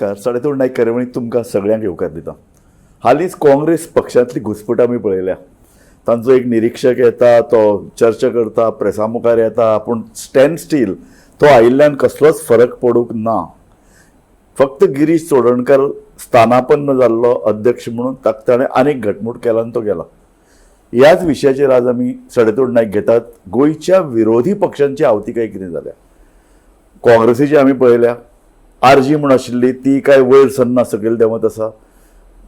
नमस्कार. साडेतोड नायक कार्यावळीत तुमकां सगळ्यांक येवकार दिता. हालींच काँग्रेस पक्षांतली घुसपट आमी पळयल्या. तांचो एक निरिक्षक येता, तो चर्चा करता, प्रेसा मुखार येता, पूण स्टँड स्टील तो आयिल्ल्यान कसलोच फरक पडूंक ना. फक्त गिरीश चोडणकर स्थानापन्न जाल्लो अध्यक्ष म्हणून ताका ताणें आनीक घटमूट केला आनी तो गेला. ह्याच विशयाचेर आज आमी सडेतोड नायक घेतात. गोंयच्या विरोधी पक्षांची आवतिकाय कितें जाल्या? काँग्रेसीची आमी पळयल्या, आरजी म्हूण आशिल्ली ती काय वयर सरना, सकयल देंवत आसा.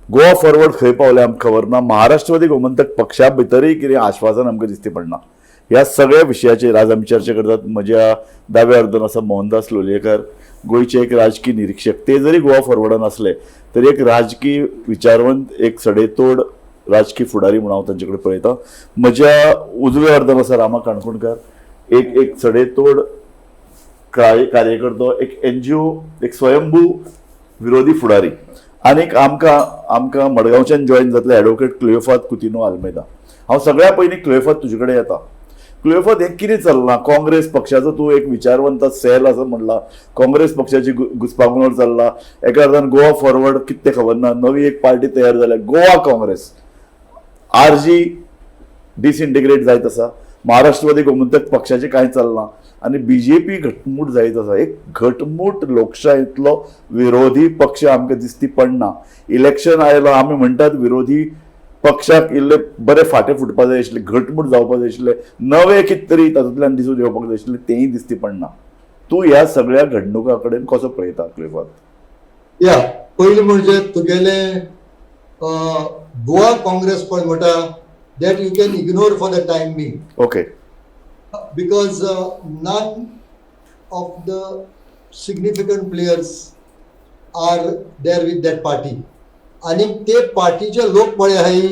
गोवा फॉरवर्ड खंय पावल्या आमकां खबर ना. महाराष्ट्रवादी गोमंतक पक्षा भितरूय कितें आश्वासन आमकां दिसती पडना. ह्या सगळ्या विशयाचेर आज आमी चर्चा करतात. म्हज्या दाव्या अर्दान आसा मोहनदास लोलयेकर, गोंयचे एक राजकी निरिक्षक. ते जरी गोवा फॉरवर्डान आसले तरी एक राजकी विचारवंत, एक सडेतोड राजकी फुडारी म्हणून हांव तांचे कडेन पळयतां. म्हज्या उजव्या अर्दान आसा रामा काणकोणकर, एक एक सडेतोड कार्यकर्तो, एक एनजीओ, एक स्वयंभू विरोधी फुडारी. आनीक आमकां आमकां मडगांवच्यान जॉयन जातले एडवोकेट क्लियोफात कुतिनो आल्मेदा. हांव सगळ्या पयलीं क्लियोफात तुजे कडेन येता. क्लियोफात, हें कितें चल्लां? काँग्रेस पक्षाचो तूं एक विचारवंत सेल असो म्हणला, काँग्रेस पक्षाची घुसपागोंदळ चल्ला. एका अर्थान गोवा फॉरवर्ड कितें खबर ना, नवी एक पार्टी तयार जाल्या गोवा काँग्रेस. आरजी डिसइंटिग्रेट जायत आसा, महाराष्ट्रवादी गोमंतक पक्षाचें कांय चल्लां आनी बीजेपी घटमूट जायत आसा. एक घटमूट लोकशायेंतलो विरोधी पक्ष आमकां दिसती पडना. इलेक्शन आयलो, आमी म्हणटात विरोधी पक्षाक इल्ले बरे फाटे फुटपा जाय आशिल्ले, घटमूट जावपा जाय आशिल्ले, नवे कितें तरी तातूंतल्यान दिसून येवपाक जाय आशिल्लें, तेंय दिसती पडना. तूं ह्या सगळ्या घडणुकां कडेन कसो पळयता, क्लिफात? या, पयलीं म्हणजे तुगेले गोवा काँग्रेस पळय म्हणटा, that you can ignore for the time being because none of the significant players are there with that party. आणि ते पार्टीचे लोक पळय आहाय,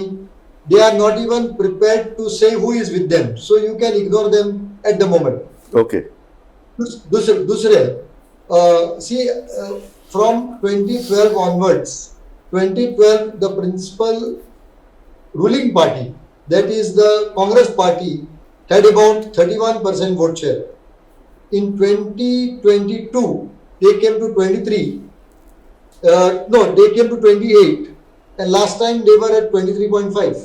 they are not even prepared to say who is with them, so you can ignore them at the moment. दुसरे, see, from 2012 onwards, 2012, the principal ruling party, that is the Congress Party, had about 31% vote share. In 2022 they came to 23, no, they came to 28, and last time they were at 23.5.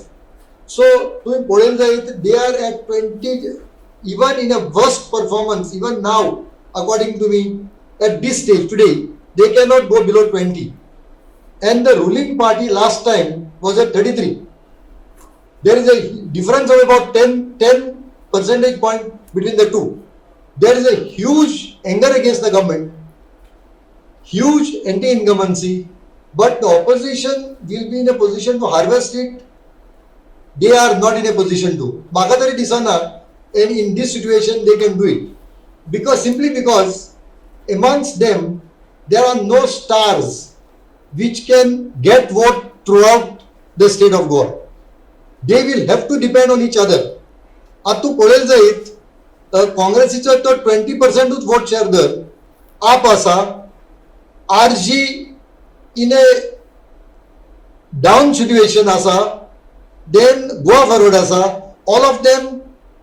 So तुम्ही पळयलं जायत, they are at 20. Even in a worst performance, even now, according to me, at this stage today, they cannot go below 20, and the ruling party last time was at 33. There is a difference of about 10 percentage point between the two. There is a huge anger against the government, huge anti-incumbency, but the opposition will be in a position to harvest it. They are not in a position to. म्हाका तरी दिसना, and in this situation they can do it, because simply because amongst them there are no stars which can get vote throughout the state of Goa. They will have to depend on each other. आता तूं पळयलं जायत, काँग्रेसीचो तो 20 पर्संटूच vote share धर, आप आसा, RG in a down situation आसा, then Goa Forward आसा. All of them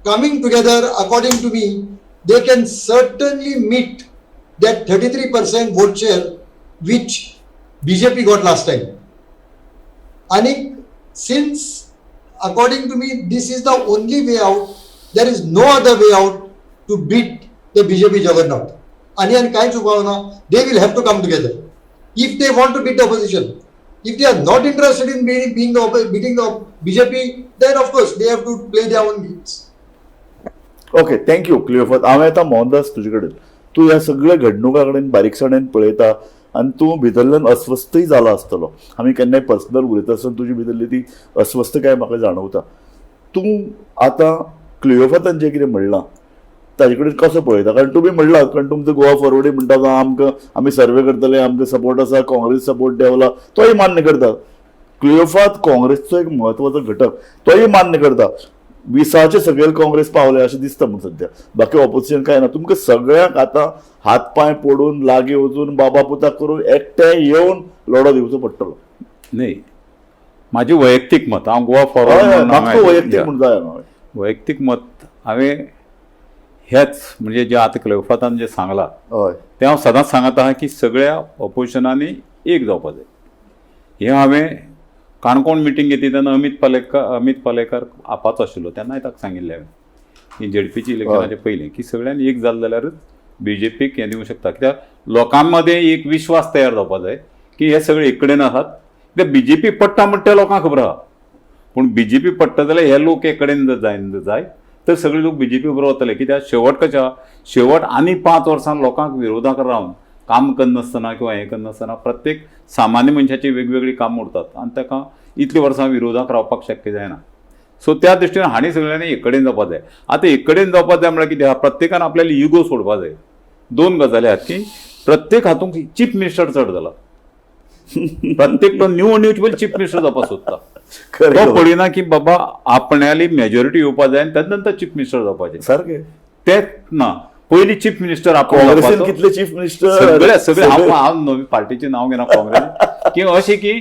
coming together, according to me, they can certainly meet that 33% vote share which BJP got last time. आणि since, according to me, this is the only way out, there is no other way out to beat the BJP juggernaut. आणि आणि कांयच उपाय ना. They will have to come together if they want to beat the opposition. If they are not interested in beating the BJP, then of course they have to play their own games. Okay, thank you क्लियोफत. हांव येता मोहनदास तुजे कडेन. तूं ह्या सगळ्या घडणुकां कडेन बारीकसाणेन पळयता आनी तूं भितरल्यान अस्वस्थय जाला आसतलो. आमी केन्नाय पर्सनल उलयता आसतना तुजी भितरली ती अस्वस्थकाय म्हाका जाणवता. तूं आतां क्लियोफातान जें कितें म्हणलां ताजे कडेन कसो पळयता? कारण तुमी म्हणलां, कारण तुमचो गोवा फॉरवर्डूय म्हणटा, आमकां आमी सर्वे करतले, आमकां सपोर्ट आसा, काँग्रेस सपोर्ट देंवला, तोय मान्य करता. क्लियोफात काँग्रेसचो एक म्हत्वाचो घटक, तोय मान्य करता. 20चे सकयल काँग्रेस पावले अशें दिसता म्हूण सद्या, बाकी ऑपोजिशन काय ना. तुमकां सगळ्यांक आतां हात पांय पडून, लागीं वचून, बाबा पुता करून एकटे येवन लढो दिवचो पडटलो. न्ही, म्हाजें वैयक्तीक मत, हांव गोवा हय, फॉरवर्ड हय, म्हाका वैयक्तीक म्हूण जाय न्हय. वैयक्तीक मत, हांवें हेच म्हणजे जे आतां क्लेफातान जें सांगलां तें हांव सदांच सांगत आहा की सगळ्या ऑपोजिशनांनी एक जावपा जाय. हें हांवें काणकोण मिटींग घेतली तेन्ना अमीत पालेकार आपाचो आशिल्लो तेन्नाय ताका सांगिल्लें हांवें की झेडपीची इलेक्शनाचे पयलीं की सगळ्यांनी एक जालें जाल्यारच बीजेपीक हें दिवंक शकता, कित्याक लोकां मदें एक विश्वास तयार जावपा जाय की हे सगळे एक कडेन आसात. कित्याक बीजेपी पडटा म्हणटा तें लोकांक खबर आहा, पूण बीजेपी पडटा जाल्यार हे लोक एक कडेन जर जायना जाय तर सगळे लोक बीजेपी बरोबर वतले. कित्याक शेवट कशें आहा, शेवट आनी 5 वर्सां लोकांक विरोधाक रावन काम करनासतना किंवा हें करनासतना प्रत्येक सामान्य मनशाची वेगवेगळी कामां उरतात आनी ताका इतलीं वर्सां विरोधाक रावपाक शक्य जायना. सो त्या दृश्टीन हांणी सगळ्यांनी एक कडेन जावपा जाय. आतां एक कडेन जावपा जाय म्हळ्यार कितें आहा, प्रत्येकान आपल्याले इगो सोडपा जाय. 2 गजाली आहात की प्रत्येक हातूंत चीफ मिनिस्टर चड जाला, प्रत्येक तो निवडून येवचे पयलीं चीफ मिनिस्टर जावपाक सोदता. तो पळयना की बाबा आपणाली मेजॉरिटी येवपा जाय आनी तेन्ना नंतर चीफ मिनिस्टर जावपाचें, सारकें तेंच ना. पयलीं चीफ मिनिस्टर आपण काँग्रेसीन कितले चीफ मिनिस्टर सगळे सगळे हांव नवी पार्टीचें नांव घेना काँग्रेस की अशें की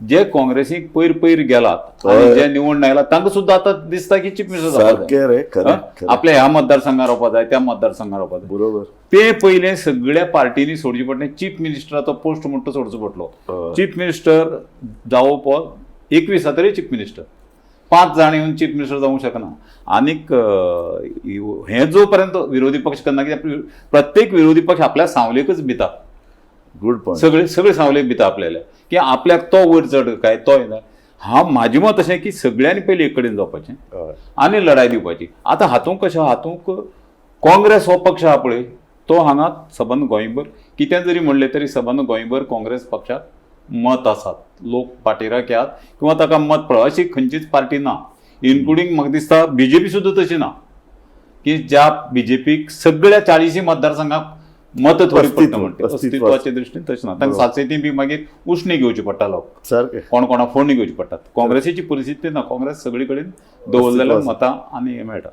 जे काँग्रेसीक पयर पयर गेलात आनी जे निवडून आयला तांकां सुद्दां आतां दिसता की चीफ मिनिस्टर सारकें रे, खरें. आपल्या ह्या मतदारसंघार रावपा जाय, त्या मतदारसंघार रावपा जाय. बरोबर. ते पयलें सगळ्या पार्टींनी सोडचे पडलें. चीफ मिनिस्टराचो पोस्ट म्हणटा सोडचो पडलो. चीफ मिनिस्टर जावप 21 तरी चीफ मिनिस्टर 5 जाण येवन चीफ मिनिस्टर जावंक शकना. आनीक हें जो पर्यंत विरोधी पक्ष करना, कित्याक प्रत्येक विरोधी पक्ष आपल्या सांवलेकच भिता. Good point. सगळे सगळे सांवलेक भिता आपल्याला की आपल्याक तो वयर चड काय तो येना. हांव म्हाजें मत अशें की सगळ्यांनी पयलीं एक कडेन जावपाचें आनी लढाय दिवपाची. आतां हातूंत कशें, हातूंत काँग्रेस हो पक्ष आहा पळय तो हांगा सबंद गोंयभर कितें जरी म्हणलें तरी सबंद गोंयभर काँग्रेस पक्षाक मत आसात, लोक पाटेराक आहात किंवा ताका मत पळय अशी खंयचीच पार्टी ना, इन्क्लुडींग म्हाका दिसता बीजेपी सुद्दां तशी ना की ज्या बीजेपीक सगळ्या 40 मतदारसंघाक मत थोडी पडटा म्हणटा, अस्तित्वाच्या दृश्टीन तशें ना. तांकां सातशें बी मागीर उश्णी घेवची पडटा लोक, सारकें कोण कोणाक फोडणी घेवची पडटात. काँग्रेसीची परिस्थिती ना, काँग्रेस सगळी कडेन दवरलेल्या मतां आनी हें मेळटा.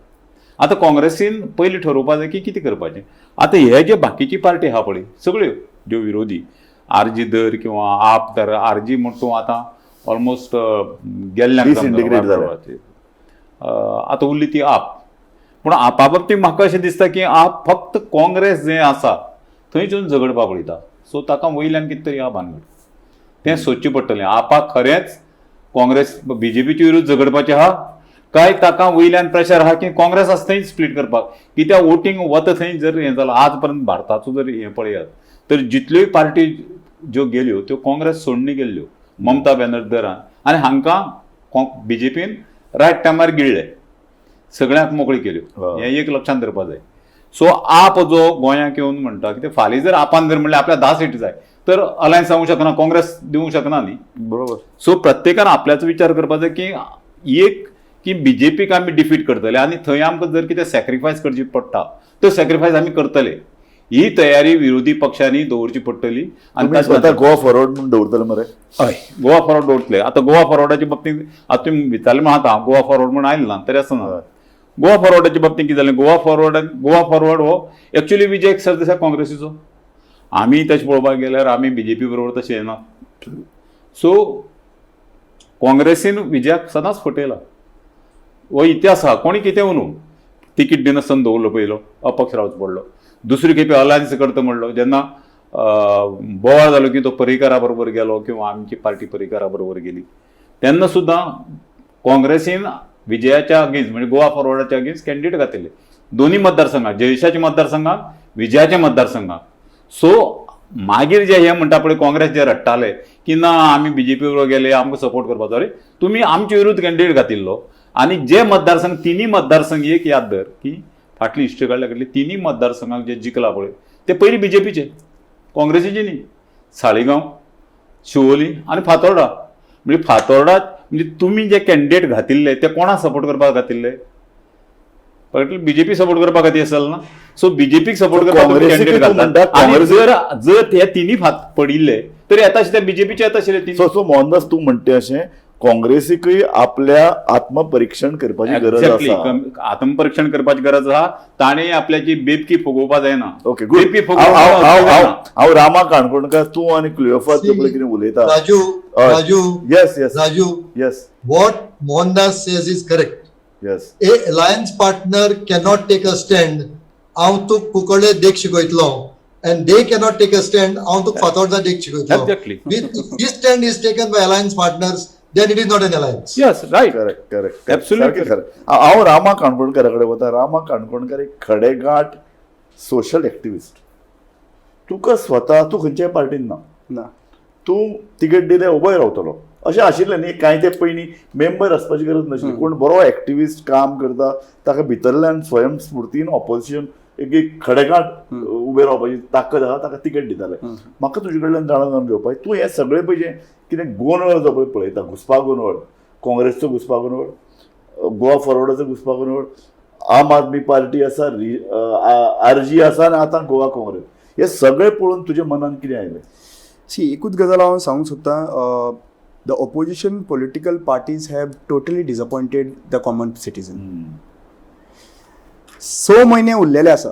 आतां काँग्रेसीन पयलीं ठरोवपा जाय की कितें करपाचें. आतां हे जे बाकीची पार्टी आहा पळय सगळ्यो ज्यो विरोधी आरजी धर किंवा आप धर, आरजी म्हण तूं आतां ऑलमोस्ट गेल्ल्या आतां उरली ती आप. पूण आपा बाबतींत म्हाका अशें दिसता की आप फक्त काँग्रेस जें आसा थंयच्यान झगडपा पळयता. सो ताका वयल्यान कितें तरी आहा भानगड, तें सोदचें पडटलें. आपाक खरेंच काँग्रेस बीजेपीचे विरुद्ध झगडपाचें आहा काय ताका वयल्यान प्रेशर आहा की काँग्रेस आसा थंय स्प्लीट करपाक, कित्याक वोटींग वता थंय जर हें जालां. आज पर्यंत भारताचो जर हें पळयात तर जितल्योय पार्टी ज्यो गेल्यो त्यो काँग्रेस सोडणी गेल्ल्यो ममता बॅनर्जी दरान, आनी हांकां बीजेपीन रायट टायमार गिळ्ळे, सगळ्यांक मोकळी केल्यो. हें एक लक्षांत धरपा जाय. सो आप जो गोंयांक येवन म्हणटा कितें फाल्यां जर आपान जर म्हणलें आपल्याक 10 सीट जाय तर अलायन्स जावंक शकना, काँग्रेस दिवंक शकना न्ही. बरोबर. सो प्रत्येकान आपल्याचो विचार करपाक जाय की एक की बीजेपीक आमी डिफीट करतले आनी थंय आमकां जर कितें सॅक्रिफायस करची पडटा तर सॅक्रिफायस आमी करतले. ही तयारी विरोधी पक्षांनी दवरची पडटली. आनी स्वता गोवा फॉरवर्ड म्हणून दवरतले मरे? हय, गोवा फॉरवर्ड दवरतले. आतां गोवा फॉरवर्डाच्या बाबतींत आतां तुमी विचारलें म्हणून आतां गोवा फॉरवर्ड म्हणून आयलें ना तरी आसतना गोवा फॉरवर्डाच्या बाबतींत कितें जालें, गोवा फॉरवर्ड हो एक्चुअली विजय सरदेसाय काँग्रेसीचो. आमी तशें पळोवपाक गेल्यार आमी बीजेपी बरोबर तशें येना. सो काँग्रेसीन विजयाक सदांच फटयला, हो इतिहास आहा. कोणी कितें उलोवं, तिकीट दिनासतना दवरलो पयलो, अपक्ष रावचो पडलो. दुसरी खेपे अलायन्स करता म्हणलो, जेन्ना बोवाळ जालो की तो पर्रीकारा बरोबर गेलो किंवा आमची पार्टी पर्रीकारा बरोबर गेली तेन्ना सुद्दां काँग्रेसीन विजयाच्या अगेन्स्ट म्हणजे गोवा फॉरवर्डाच्या अगेन्स्ट कॅन्डिडेट घातिल्ले दोन्ही मतदारसंघात, जयेशाच्या मतदारसंघात, विजयाच्या मतदारसंघात. सो मागीर जे हे म्हणटा पळय काँग्रेस जे रडटाले की ना आमी बीजेपी बरोबर गेले आमकां सपोर्ट करपाचो, अरे तुमी आमचे विरुद्ध कॅन्डिडेट घातिल्लो. आनी जे मतदारसंघ तिन्ही मतदारसंघ एक याद धर की फाटली हिस्ट्री काडल्या कडली तिन्ही मतदारसंघाक जे जिखला पळय ते पयलीं बीजेपीचे, काँग्रेसीचे न्ही. साळीगांव, शिवोली आनी फातोर्डा. म्हणजे फातोर्डा म्हणजे तुमी जे कॅन्डिडेट घातिल्ले ते कोणाक सपोर्ट करपाक घातिल्ले, बीजेपी सपोर्ट करपा खातीर आसलें ना. सो बीजेपीक सपोर्ट करपाक कॅन्डिडेट घालतात. आनी जर जर हे तिन्ही फात पडिल्ले तर येता आशिल्ले बीजेपीचे येता आशिल्ले. सो सो मोहनदास तूं म्हणटे अशें काँग्रेसीकय आपल्या आत्मपरीक्षण करपाची गरज आसा. आत्मपरीक्षण करपाची गरज आसा. ताणें आपल्याची बेबकी फुगोवपा जायना. Okay good. हांव रामा काणकोणकार, तूं आनी क्लियोफात कितें उलयता. Raju, Raju, yes yes Raju, yes. What Mohandas says is correct. Yes. A alliance partner cannot take a stand हांव तुका कुंकळ्ळे देख शिकयतलो and they cannot take a stand, हांव तुका फातोर्डा देख शिकयतलो. Exactly. This stand is taken by alliance partners, then it is not an alliance. Yes, right. Correct, correct. Absolutely. खरें. हांव रामा काणकोणकारा कडेन वता. रामा काणकोणकार एक खडेगांठ सोशल एक्टिविस्ट. तुका स्वता, तूं खंयच्याय पार्टीन ना, ना. तूं तिकेट दिले उबोय रावतलो अशें आशिल्लें न्ही. कांय ते पयलीं मेंबर आसपाची गरज नाशिल्ली. कोण बरो एक्टिविस्ट काम करता ताका भितरल्यान स्वयंस्फुर्तीन ऑपोजिशन एक एक खडेगांठ उबें रावपाची ताकद आहा, ताका तिकेट दिताले. म्हाका तुजे कडल्यान जाणा जावन घेवपाक, तूं हें सगळें पळय जें कितें गोंदळ जो पळय पळयता, घुसपा गोंदळ, काँग्रेसचो घुसपा गोंदळ, गोवा फॉरवर्डाचो घुसपा गोंदळ, आम आदमी पार्टी आसा, आरजी आसा आनी आतां गोवा काँग्रेस, हे सगळें पळोवन तुज्या मनान कितें आयलें? सी, एकूच गजाल हांव सांगूंक सोदतां, the opposition political parties have totally disappointed the common citizen. स म्हयने उरलेले आसा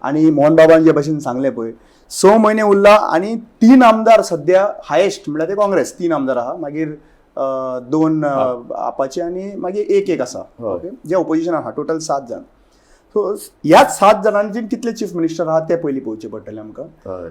आनी मोहन बाबान जे भशेन सांगलें पळय, स म्हयने उरला आनी तीन आमदार सद्या हायेस्ट म्हणल्यार ते काँग्रेस तीन आमदार आहा, मागीर दोन आपाचे आनी मागीर एक एक आसा. ओके, जे ओपोजिशन आहा टोटल सात जाण. सो ह्याच सात जाणांचे कितले चीफ मिनिस्टर आहा ते पयलीं पळोवचें पडटलें आमकां.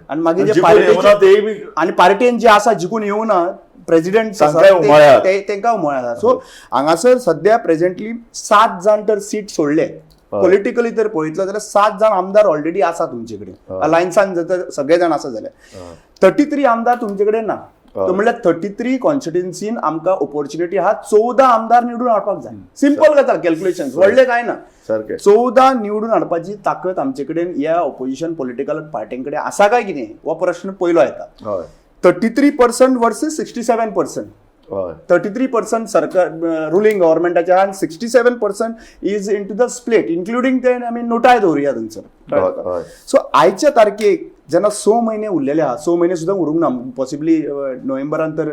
आनी मागीर जे जिखून येवना तेय बी आनी पार्टेन जे आसा जिखून येवना प्रेजिडेंट तांकांय उमाळे. तेंकां उमाळे आसा. सो हांगासर सद्या प्रेझेंटली सात जाण तर सीट सोडले. पॉलिटिकली जर पळयतलो जाल्यार सात जाण आमदार ऑलरेडी आसा तुमचे कडेन. अलायन्सान जर सगळे जाण आसा जाल्यार 33 आमदार तुमचे कडेन ना. म्हणल्यार 33 कॉन्स्टिट्युन्सीन आमकां ऑपॉर्च्युनिटी आहा 14 आमदार निवडून हाडपाक जाय. सिंपल गजाल, कॅल्क्युलेशन व्हडलें कांय ना. सारकें. 14 निवडून हाडपाची ताकद आमचे कडेन ह्या ऑपोजिशन पॉलिटिकल पार्टीं कडेन आसा काय कितें हो प्रश्न पयलो येता. 33% वर्सीस 67%. 33% सरकार रुलींग गव्हर्मेंटाच्या आनी 67% is into the split, including ते आमी नोटाय दवरुया थंयसर. हय. सो आयच्या तारखेक जेन्ना स म्हयने उरलेले आहा, स म्हयने सुद्दां उरूंक ना, पॉसिबली नोव्हेंबरान तर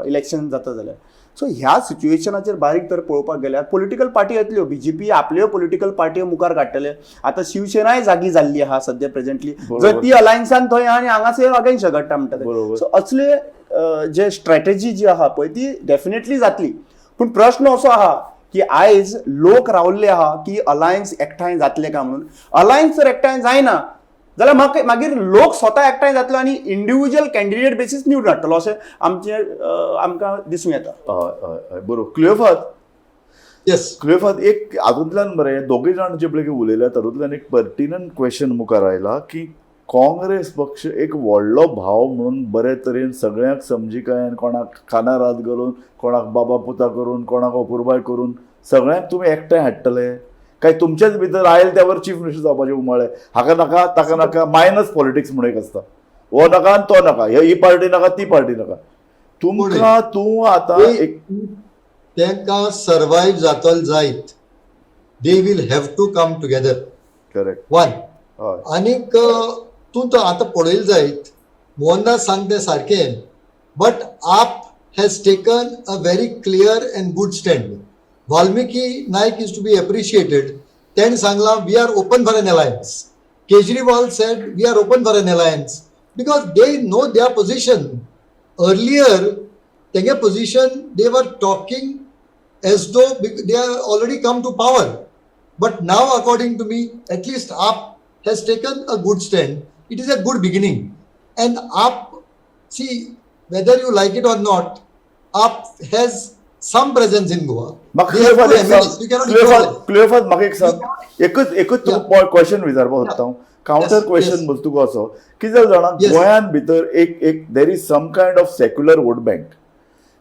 इलेक्शन जाता जाल्यार, सो ह्या सिच्युएशनाचेर बारीक तर पळोवपाक गेल्यार पॉलिटिकल पार्टी येतल्यो, बीजेपी आपल्यो पॉलिटिकल पार्ट्यो मुखार काडटले. आतां शिवसेनाय जागी जाल्ली आहा सद्या प्रेझेंटली, जर ती अलायन्सान थंय आनी हांगासर अगेन्स्ट झगडटा म्हणटा. सो असले जे स्ट्रॅटेजी जी आहा पळय ती डेफिनेटली जातली. पूण प्रश्न असो आहा की आयज लोक रावल्ले आहा की अलायन्स एकठांय जातले काय म्हणून. अलायन्स जर एकठांय जायना जाल्यार म्हाका मागीर लोक स्वता एकठांय जातलो आनी इंडिव्हिज्युअल कॅन्डिडेट बेसीस निवडून हाडटलो अशें आमचें आमकां दिसूं येता. हय हय हय, बरोबर. क्लियोफात. येस. क्लियोफात, एक हातूंतल्यान बरें दोगूय जाण जे पळय उलयल्या तातूंतल्यान एक पर्टिनंट क्वेश्चन मुखार आयला की काँग्रेस पक्ष एक व्हडलो भाव म्हणून बरे तरेन सगळ्यांक समजिकायेन, कोणाक कानार हात घालून, कोणाक बाबा पुता करून, कोणाक अपुरबाय करून सगळ्यांक तुमी एकठांय हाडटले काय तुमच्याच भितर आयल त्यावर चीफ मिनिस्टर जावपाचे उमाळे, हाका नाका ताका नाका, मायनस पॉलिटिक्स म्हणून एक आसता, हो नाका आनी तो नाका, ही पार्टी नाका ती पार्टी नाका, तुमकां तूं आतां एक तांकां सर्वायव जातल जायत, they will have to come together. Correct. One. हय. आनीक तूं तो आतां पळयलें जायत, मोहनदास सांगता सारकें, but AAP has taken a very clear and good stand. Valmiki Naik is to be appreciated. तेणें सांगलां, we are open for an alliance. Kejriwal said we are open for an alliance because they know their position. Earlier तेंगे position, they were talking as though they are already come to power. But now, according to me, at least AAP has taken a good stand. It is a good beginning. And AAP, see, whether you like it or not, AAP has some presence in Goa. म्हाका They have क्लियोफाद two एक सांग, MLAs. You cannot ignore that. क्लियोफाद म्हाका एक सांग, एकच एकच तुका question विचारपाक सोदता हांव, कावंटर क्वेश्चन बस तुका असो, कितें जालें जाणा, गोंयांत भितर एक एक there is some kind of secular vote bank.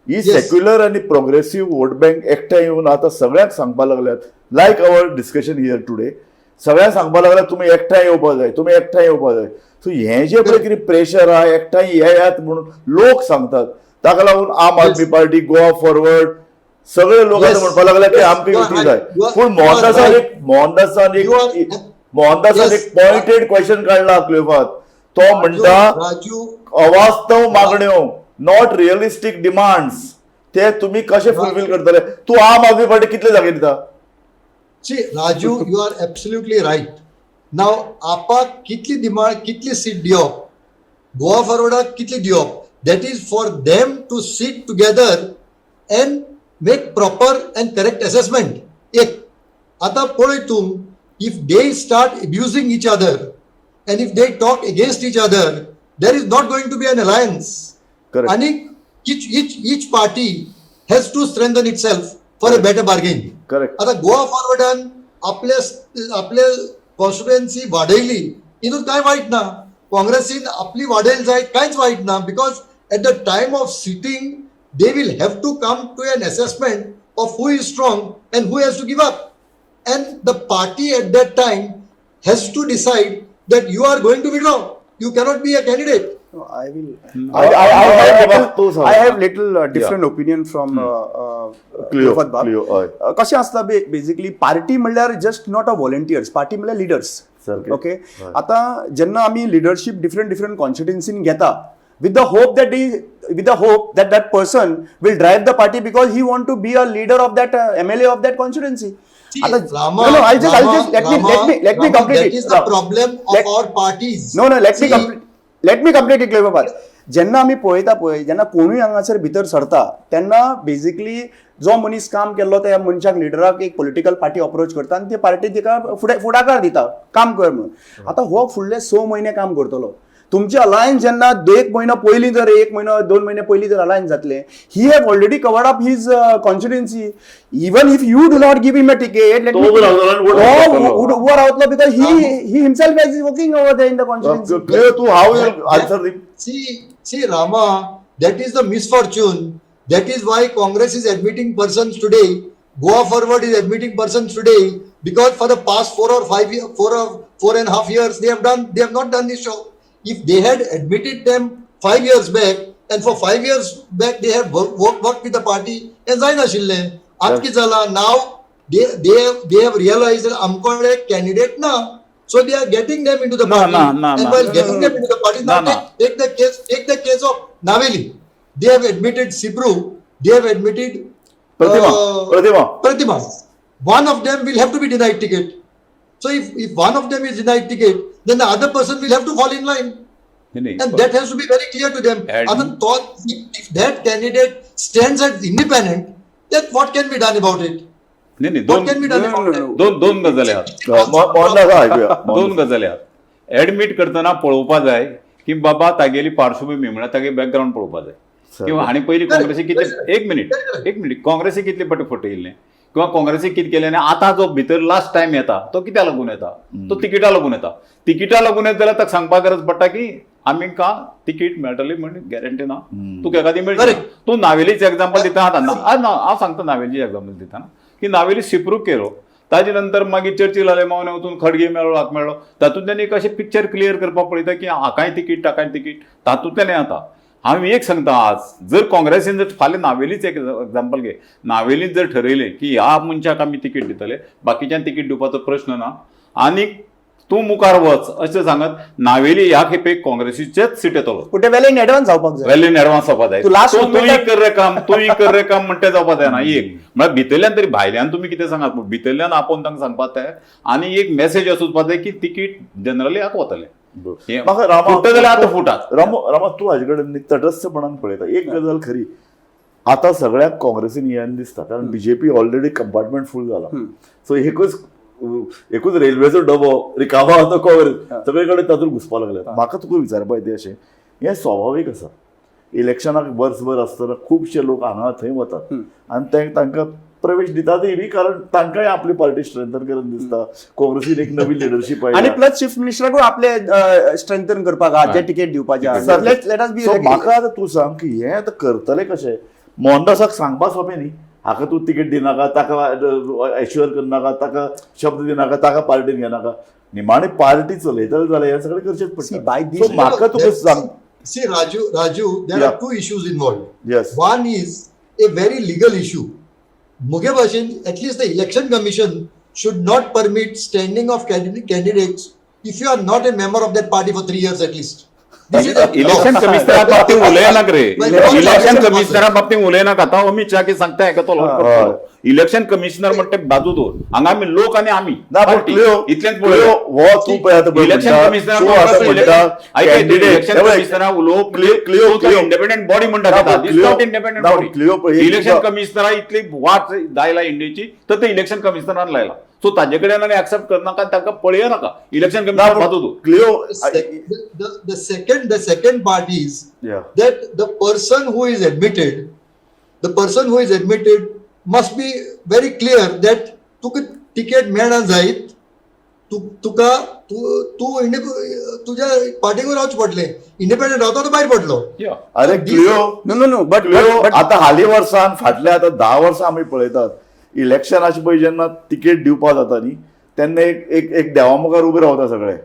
He secular आनी प्रोग्रेसीव वोट बँक एकठांय येवन आतां सगळ्यांक सांगपाक लागल्यात, like our discussion here today, सगळ्यांक सांगपाक लागल्यात तुमी एकठांय येवपाक जाय, तुमी एकठांय येवपाक जाय. सो हें जें पळय कितें प्रेशर आहा एकठांय येयात म्हणून लोक सांगतात, ताका लागून आम आदमी पार्टी, गोवा फॉरवर्ड, सगळे लोक आतां म्हणपाक लागले की आमकां युती जाय. पूण मोहनदासान एक मोहनदासान एक मोहनदासान एक पॉयंटेड क्वेश्चन काडला क्लियोफात, तो म्हणटा राजू, अवास्तव मागण्यो, not realistic demands, ते तुम्ही कसे फुलफिल करतले? तू आम आदमी पार्टी कितले जागे दिता? See, Raju, you are absolutely right. Now, आपाक कितली डिमांड, कितली सीट दिवप, गोवा फॉरवर्डाक कितली दिवप, that is for them to sit together and make proper and correct assessment. एक आतां पळय तूं If they start abusing each other and if they talk against each other, there is not going to be an alliance. Correct. आणि each party has to strengthen itself for a better bargain. Correct. आता गोवा फॉरवर्डान आपल्या आपल्या constituency वाडयली हितून कांय वायट ना. काँग्रेसीन आपली वाडयली जायत, कांयच वायट ना, because at the time of sitting they will have to come to an assessment of who is strong and who has to give up, and the party at that time has to decide that you are going to withdraw, you cannot be a candidate. No, I will. तू सांग. I have little different opinion from Cleo, Clifford बाब. Cleo, हय. कशें आसता basically party म्हणल्यार just not a volunteers, party म्हणल्यार leaders. सारकें. Okay, आतां जेन्ना आमी लिडरशीप डिफरंट डिफरंट कॉन्स्टिट्युन्सीन घेता with the hope that he with the hope that that person will drive the party because he want to be a leader of that MLA of that constituency. See, आता Rama, no, I just I Rama, just let me Rama, let me let me Rama, complete that is the problem of our parties. No, let me See, complete, let me complete it. बाबा, जेन्ना आमी पळयता पळय, जेन्ना कोणूय हांगासर भितर सरता तेन्ना बेजिकली जो मनीस काम केल्लो त्या मनशाक लिडराक एक पॉलिटिकल पार्टी अप्रोच करता आनी ती पार्टी तिका फुडें फुडाकार दिता काम कर म्हणून. आतां हो फुडले स म्हयने काम करतलो. तुमचे अलायन्स जेन्ना एक म्हयनो पयलीं जर एक म्हयनो दोन म्हयने पयलीं जर अलायन्स जातलें, he have already covered up his constituency. Even if you do not give him a ticket, तो उबो रावतलो आनी वोट घालतलो. उबो रावतलो because he himself is working over there in the constituency. Cleo, तूं how answer the See, Rama, that is the misfortune. That is why Congress is admitting persons today. Goa Forward is admitting persons today because for the past 4 or 5 year, 4 or 4.5 years, they have not done this show. If they had admitted them 5 years back, and for 5 years back they have worked with the party, and जायनाशिल्लें. आज कितें जाला, now they have realized that आमकडे candidate ना, so they are getting them into the ना, party. ना, ना, And ना. while getting them into the party, now ना, ना. take the case of Naveli. They have admitted Sibru. They have admitted Pratima, Pratima. Pratima. One of them will have to be denied ticket. So if one of them is denied ticket, then the other person will have to fall in line. नाही. And that has to be very clear to them. Other thought, if that candidate stands as independent, then what can be done about it? नाही नाही What दोन can be done No, about no, it? no. दोन दोन गजाली आहात. मोहनदास आयकुया. दोन गजाली आहात. एडमीट करतना पळोवपा जाय की बाबा तागेली पार्श्वभूमी म्हळ्यार तागे बॅकग्रावंड पळोवपा जाय किंवा हांणी पयलीं काँग्रेसीक कितले, एक मिनीट एक मिनीट, काँग्रेसीक कितले फावटी फटयिल्लें किंवा काँग्रेसीक कितें केलें आनी आतां जो भितर लास्ट टायम येता तो कित्याक लागून येता? तो तिकिटा लागून येता. तिकिटा लागून येता जाल्यार ताका सांगपाक गरज पडटा की आमकां तिकीट मेळटली म्हण गॅरंटी ना, तुका एखादी मेळची. Correct. तूं नावेलीचें एग्जाम्पल दिता आतां ना, हांव सांगता नावेलीचें एग्जाम्पल दिता की नावेली सिप्रूक केलो, ताजे नंतर मागीर चर्चिल आलेमावने वचून खडगे मेळ्ळो, हाका मेळ्ळो, तातूंतल्यान एक अशें पिक्चर क्लियर करपाक पळयता की हाकाय तिकीट ताकाय तिकीट, तातूंतल्यान हें जाता. हांव एक सांगता, आज जर काँग्रेसीन जर फाल्यां नावेलीच एक एग्जाम्पल घे, नावेलीच जर ठरयलें की ह्या मनशाक आमी तिकीट दितले, बाकीच्यान तिकीट दिवपाचो प्रश्न ना आनी तूं मुखार वच अशें सांगत नावेली ह्या खेपेक काँग्रेसीचेच सीट येतलो. पूण ते वेल इन एडवान्स जावपाक जाय. वेल इन एडवान्स जावपा जाय. तूं last तूं moment कर रे काम, तूं कर रे काम म्हणटे जावपा जायना. एक म्हळ्यार भितरल्यान तरी, भायल्यान तुमी कितें सांगात पूण भितरल्यान आपोवन तांकां सांगपाक जाय आनी एक मेसेज असो वचपा जाय की तिकीट जनरली हाका वतलें. हें म्हाका रामा फुट्टा जाल्यार आतां फुटात. रामो, रामा, तूं हाजे कडेन तटस्थपणान पळयता. एक गजाल खरी, आतां सगळ्याक काँग्रेसीन येन दिसता कारण बीजेपी ऑलरेडी कंपार्टमेंट फूल जाला. सो एकूच एकूच रेल्वेचो डबो रिकामो आसा तो काँग्रेस, सगळे कडेन तातूंत घुसपा लागले. म्हाका तुका विचारपा येता अशें, हें स्वाभावीक आसा, इलेक्शनाक वर्सभर आसतना खुबशे लोक हांगा थंय वतात आनी ते तांकां प्रवेश दितातय बी कारण तांकांय आपली पार्टी स्ट्रेंथन करून दिसता. काँग्रेसीन एक नवी लिडरशीप आनी प्लस चीफ मिनिस्टराकूय आपले स्ट्रेंथन करपाक आहा, जे तिकेट दिवपाचे आहा. Let us be so म्हाका आतां तूं सांग की हें आतां करतले कशें? मोहनदासाक सांगपा सोंपें न्ही, हाका तूं तिकेट दिनाका, ताका एश्युअर करनाका, ताका शब्द दिनाका, ताका पार्टीन घेनाका. निमाणे पार्टी चलयतले जाल्यार हें सगळें करचेंच See, पडटा. by this- सो म्हाका तुका सांग. See, Raju, there Yeah. are two issues involved. Yes. One is a very legal issue. मुगे भाशेन at least the election commission should not permit standing of candidates if you are not a member of that party for 3 years at least. This is a law. Election कमिशनरा बाबतीत उलयनाक रे, By law, election it's कमिशनरा बाबतीत उलयनाक. आतां अमित शाह कितें सांगता हेका तो हय. Election commissioner म्हणटा ते बाजू दवर, हांगा आमी लोक आनी आमी ना, पण पार्टी. क्लिओ इतलेंच क्लिओ पळोवया. हो तूं पळय आतां पळय इलेक्शन म्हणटा, कमिशनर तूं आतां म्हणटा इलेक्शन candidate. हे पळय, कमिशनरा उलोवप Clio Clio Clio independent body म्हणटा ना, ताका. पण This Clio- not independent ना, पण body. Clio पळय, एक इलेक्शन तुका- कमिशनरा इतली वाट जायला इंडियेची तर ते इलेक्शन कमिशनरान लायला. सो ताजे कडेन आनी एक्सेप्ट करनाका, तांकां पळय नाका. इलेक्शन ना, कमिशनर पण बाजू दवर. Clio The second part is Yeah. that the person who is admitted, the person who is admitted must be very clear that तुका तिकेट मेळना जायत, तुका तूं तूं तुज्या पार्टीकूय रावचें पडलें. इंडिपेंडंट रावता तो भायर पडलो. Yeah. अरे Clio, No no no but Clio, आतां हालीं वर्सान फाटल्या आतां 10 वर्सां आमी पळयतात, इलेक्शनाचे पळय जेन्ना तिकेट दिवपा जाता न्ही तेन्ना एक एक एक देवा मुखार उबे रावता, सगळे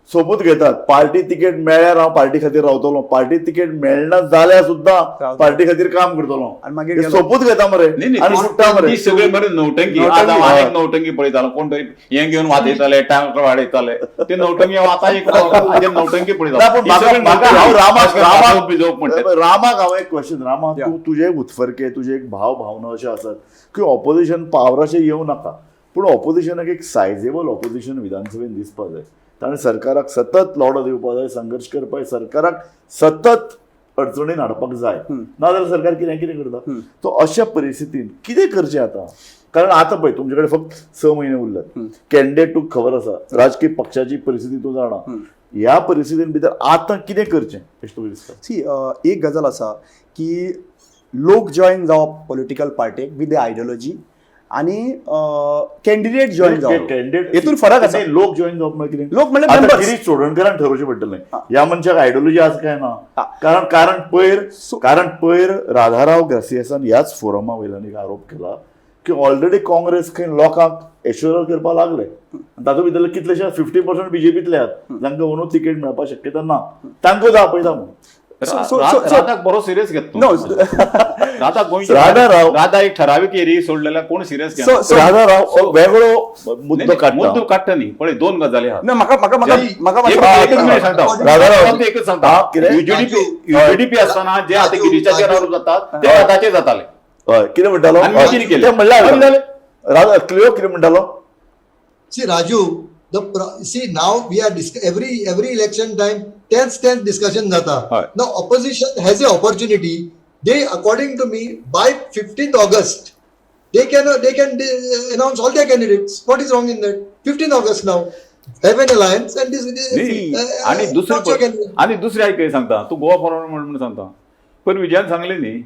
सोपूत घेतात, पार्टी तिकेट मेळ्ळ्यार हांव पार्टी खातीर रावतलो, पार्टी तिकेट मेळना जाल्यार सुद्दां रावतलो. पार्टी खातीर काम करतलो. आनी मागीर हे गेलो. सोपूत घेता मरे न्ही न्ही, आनी ती- सुट्टा मरे. ती सगळी मरे नौटंकी. नौटंकी. आतां हांव आनीक नौटंकी पळयतालो, कोण तरी हें घेवन वाजयताले, टांक वाडयताले, ते नौटंकी हांव आतां एक हाजेर नौटंकी ना, पण पळयतालो. ही म्हाका सगळी म्हाका नौटंकी. हांव रामाक अशें वाजोवप बिजोवप म्हणटा. रामाक रामाक हांव एक क्वेश्चन. रामा, Yeah. तूं तुजे एक उत्फर्के, तुजे एक भाव भावना अशें आसात की ऑपोजिशन पावराचें येवं नाका, पूण ऑपोजिशनाक एक सायजेबल ऑपोजिशन विधानसभेन दिसपा जाय. ताणें सरकाराक सतत लढो दिवपा जाय, संघर्श करपाक जाय, सरकाराक सतत अडचणीन हाडपाक जाय, नाजाल्यार सरकार कितें कितें करता. तो अशा परिस्थितीन कितें करचें आतां? कारण आतां पळय तुमचे कडेन फक्त 6 म्हयने उरल्यात, कॅन्डिडेट तुका खबर आसा, राजकीय पक्षाची परिस्थिती तूं जाणा, ह्या परिस्थितीन भितर आतां कितें करचें अशें तुका दिसता? सी, एक गजाल आसा की लोक जॉयन जावप पॉलिटिकल पार्टीक विथ the ideology आनी कॅन्डिडेट जॉयन जावप कॅन्डिडेट हेतून फरक आसा. लोक जॉईन जावप म्हळ्यार कितें? लोक म्हणल्यार आतां members. Girish चोडणकरान ठरोवचें पडटलें हा. ह्या मनशाक आयडियोलॉजी आसा काय ना. हा. कारण कारण पयर So- कारण पयर राधाराव ग्रासियासान ह्याच फोरमा वयल्यान एक आरोप केला की ऑलरेडी काँग्रेस खंय लोकांक एश्योरर करपाक लागले, तातूंत भितरले कितलेशे 50% बीजेपीतले आहात जांकां अंदू तिकेट मेळपाक शक्यता ना, तांकां आपयता म्हणून. राधाक बरो सिरियस घेत तूं. No. Radha गोंयची, राधा राव. राधा एक ठरावीक एरिया सोडलेल्या कोण सिरियस घेना. So- so- Radha Rao वेगळो मुद्दो काडटा. मुद्दो काडटा न्ही, पळय दोन गजाली आहात. ना, म्हाका म्हाका म्हाका म्हाका एक मातसो- एकच मिनिट सांगता. राधा राव. फक्त एकच सांगता. हा, कितें? युजीडीपी आसतना जे आतां गिरीशाचेर आरोप जातात ते राधाचेर जाताले. हय, कितें म्हणटालो? आनी मिटींग केली. ते म्हणल्यार आनी जालें. राधा क्लिओ कितें म्हणटालो? See Raju, see now we are every election time तेच तेच discussion जाता. हय. Now opposition has a opportunity. They, according to me, by 15th August they can announce all their candidates. What is wrong in that? 15th August now have an alliance and this. न्ही, आणि announce your दुसरी candidate. आणि दुसरी आयक सांगता, तूं Goa forward म्हणून सांगता, पण विजयान सांगलें न्ही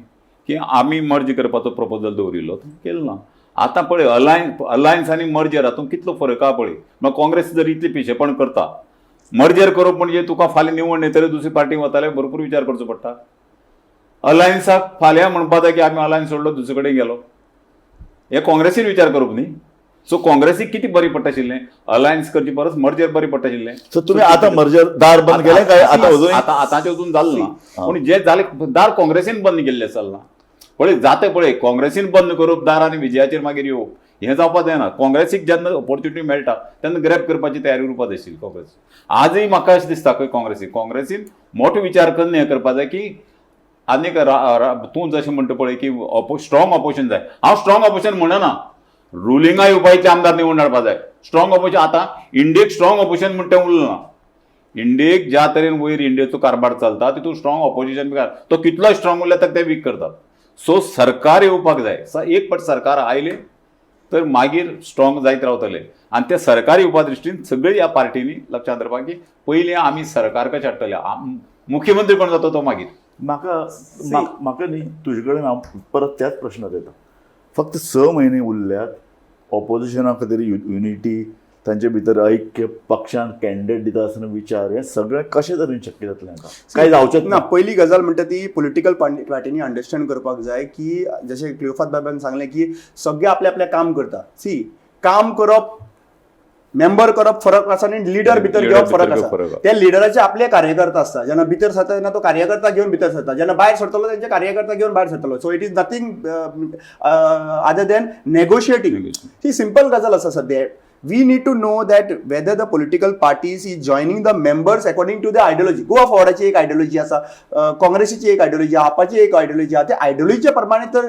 की आमी मर्ज करपाचो प्रपोजल दवरिल्लो, तो केलो ना. आतां पळय अलायन्स आनी मर्जर हातूंत कितलो फरक आहा पळय. मागीर काँग्रेस जर इतली पिशेपण करता, मर्जर करप म्हणजे तुका फाल्यां निवडून येतले दुसरी पार्टी वताले भरपूर विचार करचो पडटा. अलायन्साक फाल्यां म्हणपा जाय की आमी अलायन्स सोडलो दुसरे कडेन गेलो, हे काँग्रेसीन विचार करप न्ही. सो काँग्रेसीक कितें बरी पडटा आशिल्लें अलायन्स करचे परस मर्जर बरी पडटा आशिल्लें. सो तुम्ही आता मर्जर दार बंद केलें काय आता अजून? आतां आतांचें अजून जालें ना, पूण जे जालें दार काँग्रेसीन बंद केल्लें चल्लां पळय जाता पळय. काँग्रेसीन बंद करप दार आनी विजयाचेर मागीर येवप हें जावपा जायना. काँग्रेसीक जेन्ना ऑपॉर्च्युनिटी मेळटा तेन्ना ग्रॅब करपाची तयारी उरपा जाय आशिल्ली काँग्रेस. आजूय म्हाका अशें दिसता खंय काँग्रेसीन मोठो विचार करून हें करपा जाय की आनीक तूं जशें म्हणटा पळय की स्ट्रॉंग ऑपोजिशन जाय. हांव स्ट्रॉंग ऑपोजिशन म्हणना, रुलिंगा येवपा इतले आमदार निवडून हाडपा जाय. स्ट्रॉंग ऑपोजिशन आतां इंडियेक स्ट्रॉंग ऑपोजिशन म्हणटा तें उरलें ना. इंडियेक ज्या तरेन वयर इंडियेचो कारभार चलता तितून स्ट्रॉंग ऑपोजिशन बी तो कितलो स्ट्रॉंग उरल्यार ताका ते वीक करतात. सो सरकार येवपाक जाय. एक फावट सरकार आयलें तर मागीर स्ट्रॉंग जायत रावतले. आनी ते सरकार येवपा दृश्टीन सगळे ह्या पार्टींनी लक्षांत दवरपाक की पयलीं आमी सरकार कशें हाडटले, मुख्यमंत्री कोण जाता तो मागीर. म्हाका म्हाका न्ही तुजे कडेन हांव परत त्याच प्रश्नार येता. फक्त 6 म्हयने उरल्यात, ऑपोजिशना खातीर युनिटी, तांचे भितर ऐक्य, पक्षान कॅन्डिडेट दिता आसतना विचार, हें सगळें कशें तरेन शक्य जातलें आतां? काय जावचेंच ना, पयली गजाल म्हणटा ती पॉलिटिकल पार्टीनी अंडरस्टँड करपाक जाय की जशें क्लियोफात बाबान सांगलें की सगळे आपलें आपलें काम करता. सी, काम करप मेंबर करप फरक आसा आनी लिडर भितर Leader घेवप फरक भितर आसा. घेवप फरक आसा. त्या लिडराचे आपले कार्यकर्ता आसता, जेन्ना भितर सरता तेन्ना तो कार्यकर्ता घेवन भितर सरता, जेन्ना भायर सरतलो तेंचे कार्यकर्ता घेवन भायर सरतलो. So it is nothing other than negotiating. Negotiating. He simple गजाल आसा. सद्या We need to know that whether the political parties is joining the members according to the ideology. Goa फॉरवर्डाची एक आयडियोलॉजी आसा, काँग्रेसीची एक आयडियोलॉजी, आपाची एक ideology आसा. त्या आयडियोलॉजीच्या प्रमाणे तर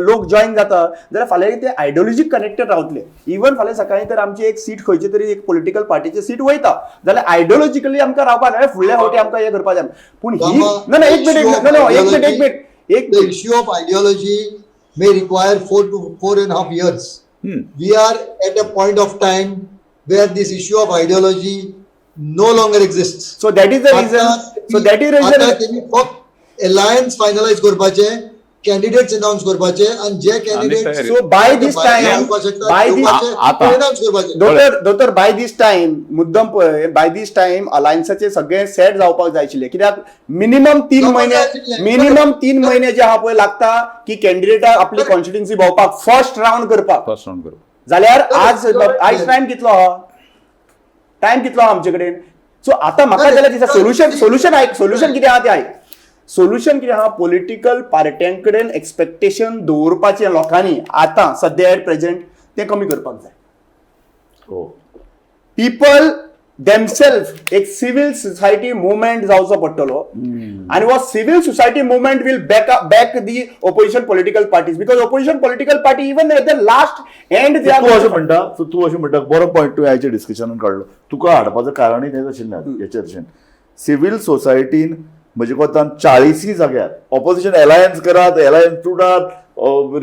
लोक जॉईन जाता जाल्यार फाल्यां ते आयडियोलॉजीक कनेक्टेड रावतले. इवन फाल्यां सकाळी तर आमची एक सीट खंयची तरी एक पॉलिटिकल पार्टीची सीट वयता जाल्यार आयडियोलॉजिकली आमकां रावपा जाय, फुडल्या फावटी आमकां हें करपा जाय. पूण ही ना ना, एक मिनिट, ना ना, एक मिनिट, एक मिनिट, एक The issue of ideology may require 4 to 4.5 years. We are at a point of time where this issue of ideology no longer exists. So that is the reason, so that is आता reason तेमी फक्त alliance finalise करपाचे, candidates announce करपाचे आणि जे candidate तयारी. So by this time, bye this आता. Announce करपाचे. दोतोर, दोतोर, बाय दीस टायम, मुद्दम पळय, बाय दीस टायम अलायन्साचे सगळे सेट जावपाक जाय आशिल्ले, कित्याक मिनिमम 3 जावपाक म्हयने, जाय आशिल्ले. मिनिमम 3 म्हयने जे आहा पळय लागता की कॅन्डिडेटाक आपली कॉन्स्टिट्युन्सी भोंवपाक, फर्स्ट रावंड करपाक. फर्स्ट रावंड करप. जाल्यार आज आयज टायम कितलो आहा? टायम कितलो आहा आमचे कडेन? सो आतां म्हाका जाल्यार दिसता सोल्युशन, सोल्युशन आयक, सोल्युशन कितें आहा तें आयक. सोल्युशन कितें आहा? पॉलिटिकल पार्ट्यां कडेन एक्सपेक्टेशन दवरपाचें लोकांनी आतां सद्या एट प्रेझेंट तें कमी करपाक जाय. हो. पीपल देमसेल्फ, एक सिव्हिल सोसायटी मुवमेंट जावचो पडटलो आनी हो civil society movement will back the opposition political parties, because opposition political party even at the last end तूं अशें म्हणटा, सो तूं अशें म्हणटा, बरो पॉयंट तुवें आयच्या डिस्कशनान काडलो. तुका हाडपाचें कारणूय तेंच आशिल्लें ह्या चर्चेन. सिव्हील सोसायटीन म्हजे कोतान 40 जाग्यार ऑपोजिशन एलायन्स करात, एलायन्स तुटात,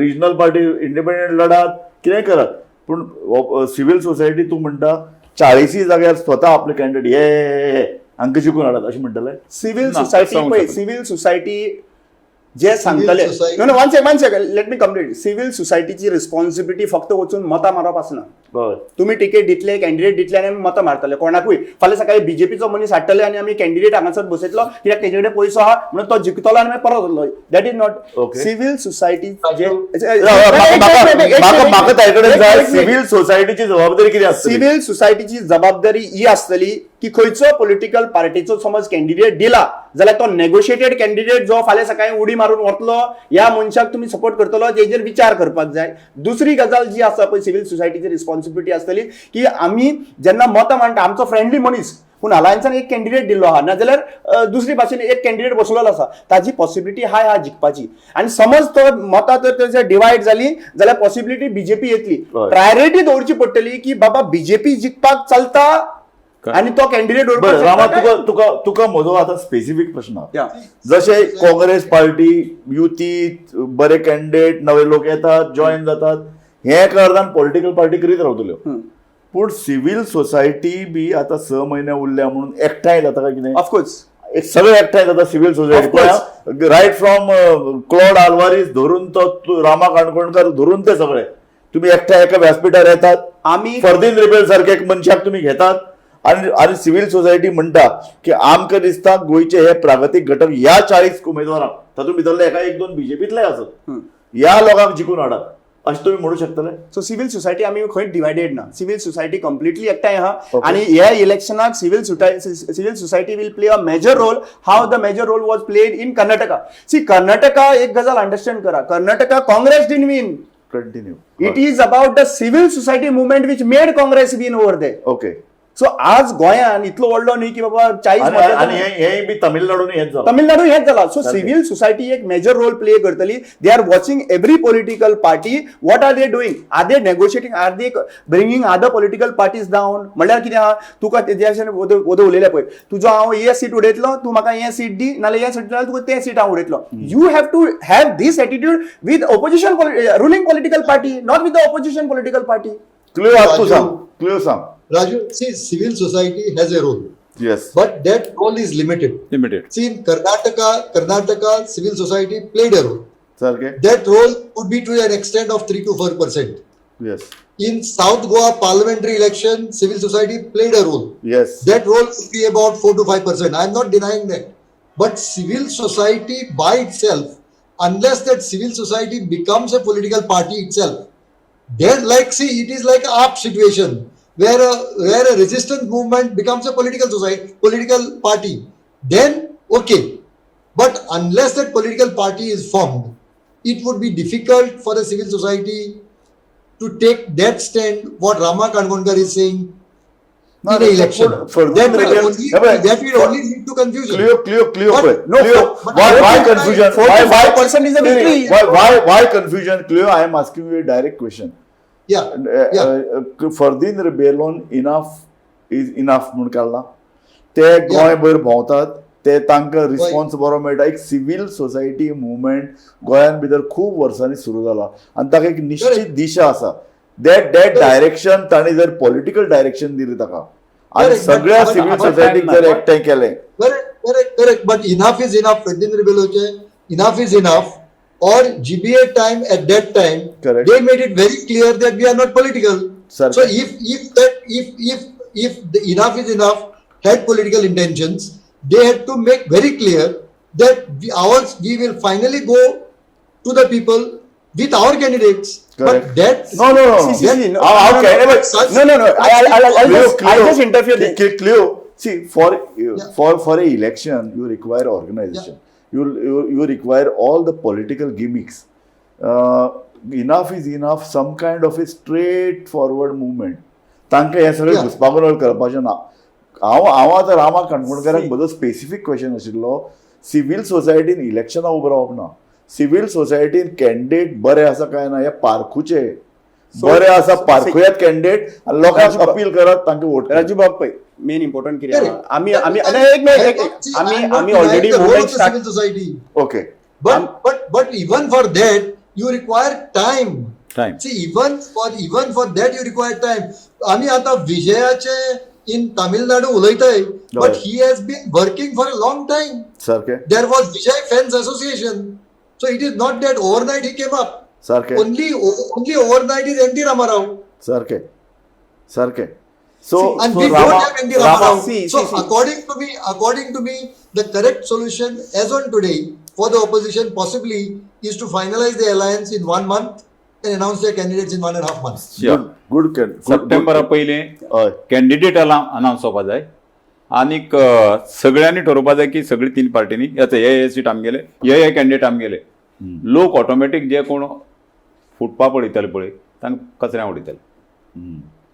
रिजनल पार्टी इंडिपेंडंट लढात, कितेंय करात, पूण सिव्हील सोसायटी तूं म्हणटा 40 जाग्यार स्वता आपले कॅन्डिडेट हे हे हांकां जिखून हाडात अशें म्हणटले? सिव्हिल ना, सोसायटी सांगू पळय, शकना. सिव्हिल सोसायटी जे सांगतले, society- no no, one second, one second, let me complete. Civil सोसायटीची रिस्पॉन्सिबिलिटी फक्त वचून मतां मारप आसना. हय. तुम्ही तिकेट दितले, कॅन्डिडेट दितले आनी आमी मतां मारतले कोणाकूय. फाल्यां सकाळी बीजेपीचो मनीस हाडटले आनी आमी कॅन्डिडेट हांगासर बसयतलो, कित्याक तेजे कडेन पयसो आहा म्हणून तो जिखतलो आनी मागीर परत वतलो. That is not civil society. जे म्हाका म्हाका ताजे कडेन जाय, सिव्हील सोसायटीची जबाबदारी कितें आसतली? सिव्हिल सोसायटीची जबाबदारी ही आसतली की खंयचो पॉलिटिकल पार्टीचो समज कॅन्डिडेट दिला जाल्यार तो नेगोशिएटेड कॅन्डिडेट जो फाल्यां सकाळी उडी मारून वतलो, ह्या मनशाक तुमी सपोर्ट करतलो तेजेर विचार करपाक जाय. दुसरी गजाल जी आसा पळय, सिव्हिल सोसायटीची रिस्पॉन्सिबिलिटी आसतली की आमी जेन्ना मतां मांडटा, आमचो फ्रेंडली मनीस पूण अलायन्सान एक कॅन्डिडेट दिल्लो आहा, नाजाल्यार दुसरी भाशेन एक कॅन्डिडेट बसलेलो आसा, ताजी पॉसिबिलिटी हाय आहा जिखपाची. आनी समज तो मतां तर तेजे डिवायड जाली जाल्यार पॉसिबिलिटी बीजेपी येतली. प्रायोरिटी दवरची पडटली की बाबा बीजेपी जिखपाक चलता आनी तो कॅन्डिडेट. बरं रामा, तुका तुका तुका म्हजो आतां स्पेसिफीक प्रश्न आहा. जशे काँग्रेस पार्टी युती, बरे कॅन्डिडेट, नवे लोक येतात, जॉईन जातात, हे एका अर्दान पॉलिटिकल पार्टी करीत रावतल्यो, पूण सिव्हील सोसायटी बी आतां 6 म्हयने उरल्या म्हणून एकठांय जाता काय कितें? ऑफकोर्स. एक सगळे एकठांय जाता civil society, right from Claude Alvares धरून तो रामा काणकोणकर धरून ते सगळे तुम्ही एकठांय एका व्यासपीठार येतात, आमी फर्दीन रिबेल सारखे एक मनशाक तुमी घेतात आनी आनी सिव्हील सोसायटी म्हणटा की आमकां दिसता गोंयचे हे प्रागतीक घटक ह्या 40 उमेदवारांक, तातूंत भितरले एका एक दोन बीजेपींतले आसत, ह्या लोकांक जिखून हाडात अशें तुमी म्हणू शकतले? सो सिव्हिल सोसायटी आमी खंय डिवायडेड ना. सिव्हिल सोसायटी कंप्लिटली एकठांय आहा आनी ह्या इलेक्शनाक civil society will play a major role, how the major role was played in Karnataka. See, Karnataka एक गजाल अंडरस्टँड करा, Karnataka Congress didn't win. Continue. It is about the civil society movement which made Congress win over there. So आज गोंयान इतलो व्हडलो न्ही की बाबा 40 आनी हेंय बी तमिळनाडून हेंच जालां. तमिळनाडू हेंच जाला. सो सिव्हिल सोसायटी एक मेजर रोल प्ले करतली. They are watching every political party, what are they doing, are they negotiating, are they bringing other political parties down. म्हणल्यार कितें आहा, तुका तेजे भशेन वोदो उलयले पळय, तुजो हांव हे सीट उडयतलो, तूं म्हाका हें सीट दी, नाल्यार हें सीट दिल्यार तुका तें सीट हांव उडयतलो. You have to have this attitude with opposition ruling political party, not with the opposition political party. Clear आसा, तूं सांग, क्लियर सांग. Raju, see, civil society has a role. Yes. But that role is limited. Limited. See, in Karnataka, civil society played a role. सारकें. That role could be to an extent of 3 to 4%. Yes. In South Goa parliamentary election, civil society played a role. Yes. That role could be about 4 to 5%. I am not denying that. But civil society by itself, unless that civil society becomes a political party itself, then like, see, it is like a AAP situation where a resistance movement becomes a political society, political party. Then okay. But unless that political party is formed, it would be difficult for a civil society to take that stand what Rama Kankonkar is saying No, in no, the election. Ferdinand That will Rebello- only, Yeah, but- that will only lead to confusion. Cleo, Cleo, Cleo, But- पळय. No, Cleo, but- why but- confusion? Why 45% is a victory. Why confusion? Cleo, I am asking you a direct question. Yeah, yeah. Ferdinand Rebelo enough is enough म्हूण काडला ते गोंयभर भोंवतात ते तांकां response बरो मेळटा. एक सिवील सोसायटी मुवमेंट गोंयान भितर खूब वर्सांनी सुरू जाला आनी ताका एक निश्चित दिशा आसा. That that direction तांणी जर पॉलिटिकल डायरेक्शन दिली ताका आनी Correct, सगळ्या but- civil but- सोसायटीक जर एकठांय केलें. Correct, correct, correct. But enough is enough. Ferdinand Rebelloche, enough is enough. Or GBA time at that time, Correct. they made it very clear that we are not political. Sir. So if that if the enough is enough had political intentions, they had to make very clear that we will finally go to the people with our candidates. Correct. But that No, no, no. See, see, see, no, How no, no, can- no, Such- no, no, no. I'll just interfere. Cleo, see, for Yeah. for a election, you require organization. You require all the political gimmicks. Enough is enough. Some kind of a straightforward movement. तांकां हें सगळें Yeah. घुसपागोंदळ करपाचें ना. हांव आतां रामा काणकोणकाराक म्हजो specific question आशिल्लो, civil सोसायटीन इलेक्शनां उबो रावप ना, सिवील सोसायटीन कॅन्डिडेट बरे आसा काय ना हें पारखुचें. बरे आसा पारखुयात कॅन्डिडेट आनी लोकांक अपील करात तांकां वोट करात. राजू बाब पळय, मेन इम्पॉर्टंट कितें आहा, Correct. आमी आमी एक मिनिट, एक See, आमी I am not आमी denying already the role movement of the start civil society. Okay. But even for that you require time. Time. See, even for that you require time. आमी आतां विजयाचे in Tamil Nadu उलयताय, but he has been working for a long time. सारकें. There was Vijay Fans Association. So it is not that overnight he came up. सारकें. Only overnight is N T Rama Rao. सारकें सारकें. So And so we don't Rama have N T Rama Rama Rao. See, So see, see. according to me, the correct solution as on today for the opposition possibly is to finalize the alliance in 1 month and announce their candidates in 1.5 months. Sure. Good good. सप्टेंबरा पयलीं हय. Candidate अनावन्स जावपा जाय आनीक सगळ्यांनी ठरोवपा जाय की सगळी तीन पार्टींनी येता हे हे सीट आमगेले, हे हे कॅन्डिडेट आमगेले. लोक ऑटोमॅटीक जे कोण फुटपा पळयताले पळय तांकां कचऱ्या उडयताले.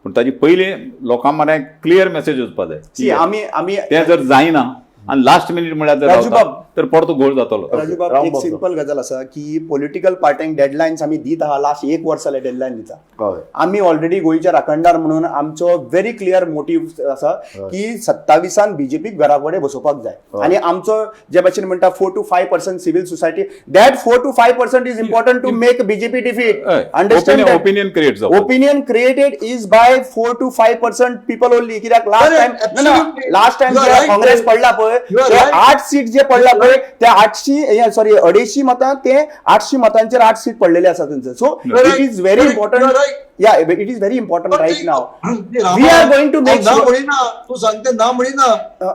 पूण ताजी पयलीं लोकां मरे क्लियर मॅसेज वचपा सी जाय. आमी आमी तें जर जायना आनी लास्ट मिनीट म्हळ्यार जर राजू रावता, बाब. तर परतो घोळ जातलो. राजू बाब, राम एक बाब. सिंपल गजाल आसा की पॉलिटिकल पार्ट्यांक डेडलायन्स आमी दीत आहा, लास्ट एक वर्स जालें डेडलायन दिता. हय. आमी ऑलरेडी गोंयच्या राखणदार म्हणून आमचो व्हेरी क्लियर मोटीव आसा की 27 बीजेपीक घरा कडेन बसोवपाक जाय. आनी आमचो जे भाशेन म्हणटा 4 to 5% civil society, that 4 to 5% is important to make BJP defeat. हय. अंडरस्टँड? ओपिनियन क्रिएट जावप. Opinion created is by 4 to 5% people only. कित्याक last Correct, time absolutely. Last time You are right. Congress पडला पळय, You are ते right. 8 seat जे पडला पळय ते 800 sorry 250 मतां, ते 800 मतांचेर 8 सीट पडलेले आसा थंयसर. So it is very Correct. You are important. right. Yeah, it is very important But right ते- now. ते रामा- We are going to make ना sure म्हणिना, तूं सांगते ना म्हणिना.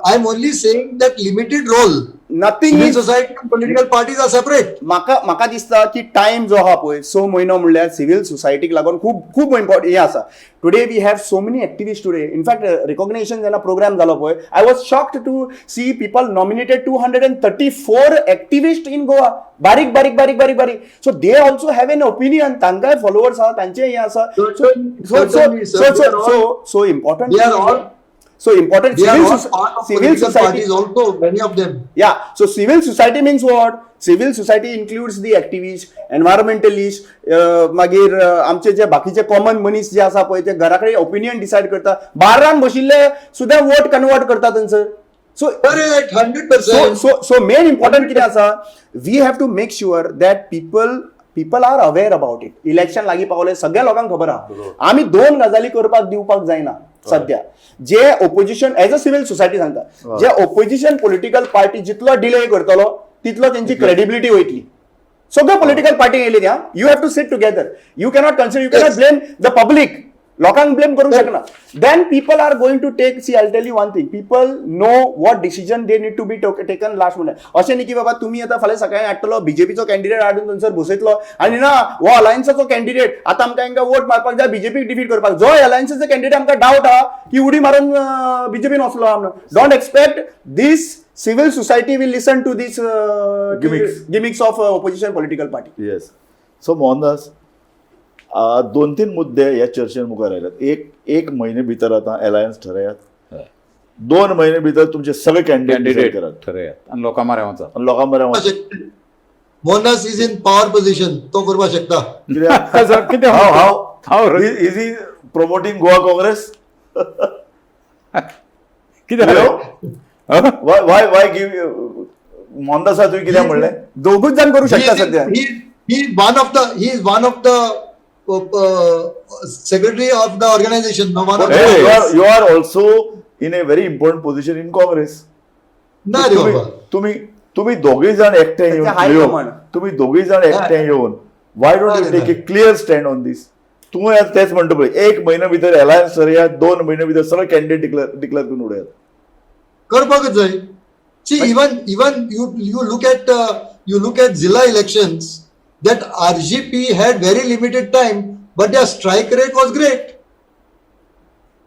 I am only saying that limited role. Nothing Civil is society and political parties are separate. म्हाका म्हाका दिसता की टायम जो आहा पळय 6 म्हयनो म्हणल्यार सिव्हील सोसायटीक लागून खूब खूब इम्पॉर्टंट हें आसा. Today we have so many activist today. In fact recognition जेन्ना प्रोग्राम जालो पळय, I was shocked to see people nominated 234 activist in Goa. बारीक बारीक बारीक बारीक बारीक. So they also have an opinion, तांकांय फॉलोवर्स आहा, तांचेय हें आसा. So so Certainly, so sir. They are all- so so important. They are all- so important. They are all part of civil political society parties also, many of them. Yeah, so civil society means what? Civil society includes the activists, environmentalists, मागीर आमचे जे बाकीचे common मनीस जे आसा पळय ते घरा कडेन opinion decide करता, बार्रान बशिल्ले सुद्दां वोट कन्वर्ट करता थंयसर. So Correct, 100%. So so main important कितें आसा, we have to make sure that people are aware about it. Election लागीं पावलें, सगळ्या लोकांक खबर आहा. आमी दोन गजाली करपाक दिवपाक जायना सध्या. जे opposition as a civil society सांगता, जे ओपोजिशन पॉलिटिकल पार्टी जितलो डिले करतलो तितलो तेंची क्रेडिबिलिटी वयतली. सगळ्यो पॉलिटिकल पार्टी येयली त्या, you have to sit together. You cannot consider, you cannot blame the public. लोकांक ब्लेम करूंक शकना. Then people are going to take, see I tell you one thing, people know what decision they need to be taken last म्हणल्यार. अशें न्ही की बाबा तुमी आतां फाल्यां सकाळीं हाडटलो बीजेपीचो कॅन्डिडेट हाडून थंयसर बसयतलो आनी ना हो अलायन्साचो कॅन्डिडेट आतां आमकां हांकां वोट मारपाक जाय बीजेपीक डिफीट करपाक. जो अलायन्साचो कॅन्डिडेट आमकां डावट आहा की उडी मारून बीजेपीन वचलो आहा म्हणून. Don't expect this civil society will listen to this Gimmicks. Gimmicks of opposition political party. Yes. So Mohandas, दोन तीन मुद्दे ह्या चर्चेन मुखार आयल्यात. एक, एक म्हयने भितर आतां एलायन्स ठरयात, 2 म्हयने भितर तुमचे सगळे कॅन्डिडेट कॅन्डिडेट करात ठरयात आनी लोकां मऱ्या वचात. आनी लोकां मऱ्या वचात. Mohandas is in power position, तो करपाक शकता. कित्याक? कितें? How how How? Is he promoting Goa Congress? कितें? Hello? हं? वाय वाय गिव मोहनदासा तुवें कितें म्हणलें? दोगूच जाण करू शकता सध्या. He is one of the he is one of the secretary of the organization. No, one of Hey. the You are also in a very important position in Congress. ना रे तुम्ही बाबा. तुम्ही तुम्ही दोघे जण एकटे त्याचे येऊन high Leo, command. तुम्ही दोघे जण एकटे येऊन why don't you नाही, टेक नाही. A clear stand on this? तूं आता तेच म्हणटा पळय, एक म्हयन्या भितर एलायन्स करया, 2 म्हयन्या भितर सगळे कॅन्डिडेट डिक्लेअर करून उडयात. करपाकच जाय. See, even you look at zilla elections, that RGP had very limited time, but their strike rate was great.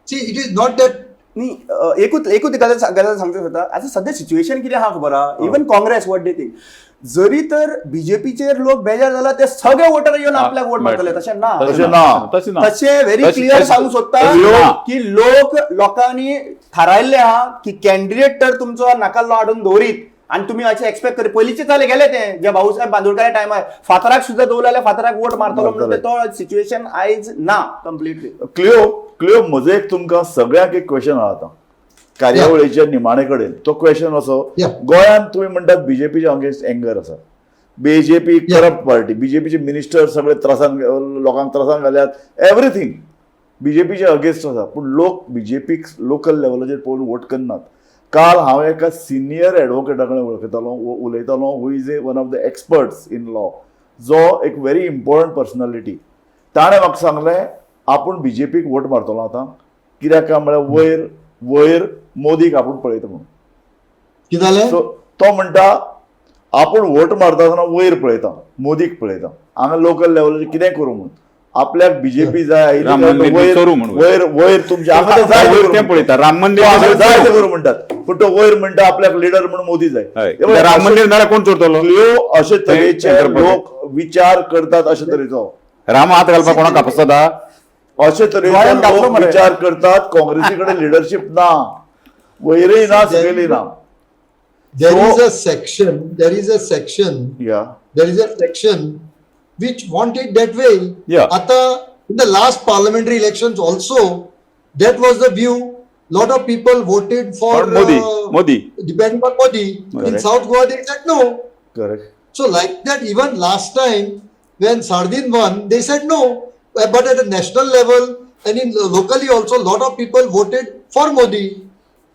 See, it is not that. न्ही, एकूच एकूच गजाल गजाल सांगता जाता. आतां सध्या सिच्युएशन कितें आहा खबर आहा? Even Congress, what they think, जरी तर बीजेपीचेर लोक बेजार जाला, ते सगळे वोटर येवन आपल्याक वोट मारतले तशें ना. तशें ना. तशें ना. तशें व्हेरी क्लियर सांगू सोदता तशें ना. की लोक लोकांनी थारायल्ले आहा की कॅन्डिडेट तर तुमचो नाकाल्लो हाडून दवरीत आनी तुमी अशें एक्सपेक्ट करी पयलींचे चाले गेले ते जे भाऊसाहेब बांदोडकारा टायमार फातराक सुद्दां दवरले जाल्यार फातराक वोट मारतलो म्हणून ते तो सिच्युएशन आयज ना कंप्लिटली. क्लिओ, क्लिओ, म्हजो एक तुमकां सगळ्यांक एक क्वेश्चन आहा आतां कार्यावळीच्या निमाणे कडेन. तो क्वेश्चन असो, गोंयांत तुमी म्हणटात बीजेपीच्या अगेन्स्ट एंगर आसा, बीजेपी करप्ट पार्टी, बीजेपीचे मिनिस्टर सगळे त्रासान, लोकांक त्रासान घाल्यात, एवरीथींग बीजेपीच्या अगेन्स्ट आसा, पूण लोक बीजेपीक लोकल लेवलाचेर पळोवन वोट करनात. काल हांव एका सिनियर एडवोकेटा कडेन वळखतालो, उलयतालो, who is a one of the experts in law, जो एक व्हेरी इम्पॉर्टंट पर्सनॅलिटी. ताणें म्हाका सांगलें आपूण बीजेपीक वोट मारतलो आतां, कित्याक काय म्हळ्यार वयर वयर मोदीक आपूण पळयता म्हणून. कितें जालें? सो तो म्हणटा आपूण वोट मारता आसतना वयर पळयता, मोदीक पळयता, हांगा लोकल लेवलाचेर कितें करूं म्हणून. आपल्याक बीजेपी जाय आयली राम काय मंदिर वयर करूं म्हणून. वयर वयर तुमच्या हांगा ते जाय वयर ते तें करूं. पळयता, राम मंदिर तो हांगा जाय ते करूं म्हणटात, पूण तो वयर म्हणटा आपल्याक लिडर म्हणून मोदी जाय. हय. हे पळय, राम मंदिर नाल्यार कोण चोरतलो? क्लिओ, अशे तरेचे ते करपाक. लोक विचार करतात, अशे तरेचो राम हात घालपाक कोणाक कापसता? अशे तरेचे गोंयांत घातलो लोक मरे. विचार करतात. काँग्रेसी कडेन लिडरशीप ना, वयरय ना, सकयलय ना. There So- is a section, there is a section, या there is a section which want it that way. Ata, in the last parliamentary elections also, that was the view. Lot of people voted for For Modi. Modi. Depending on Modi. In Correct. South Goa, they said no. Correct. So like that, even last time when Sardin won, they said no. But at the national level and in locally also, lot of people voted for Modi.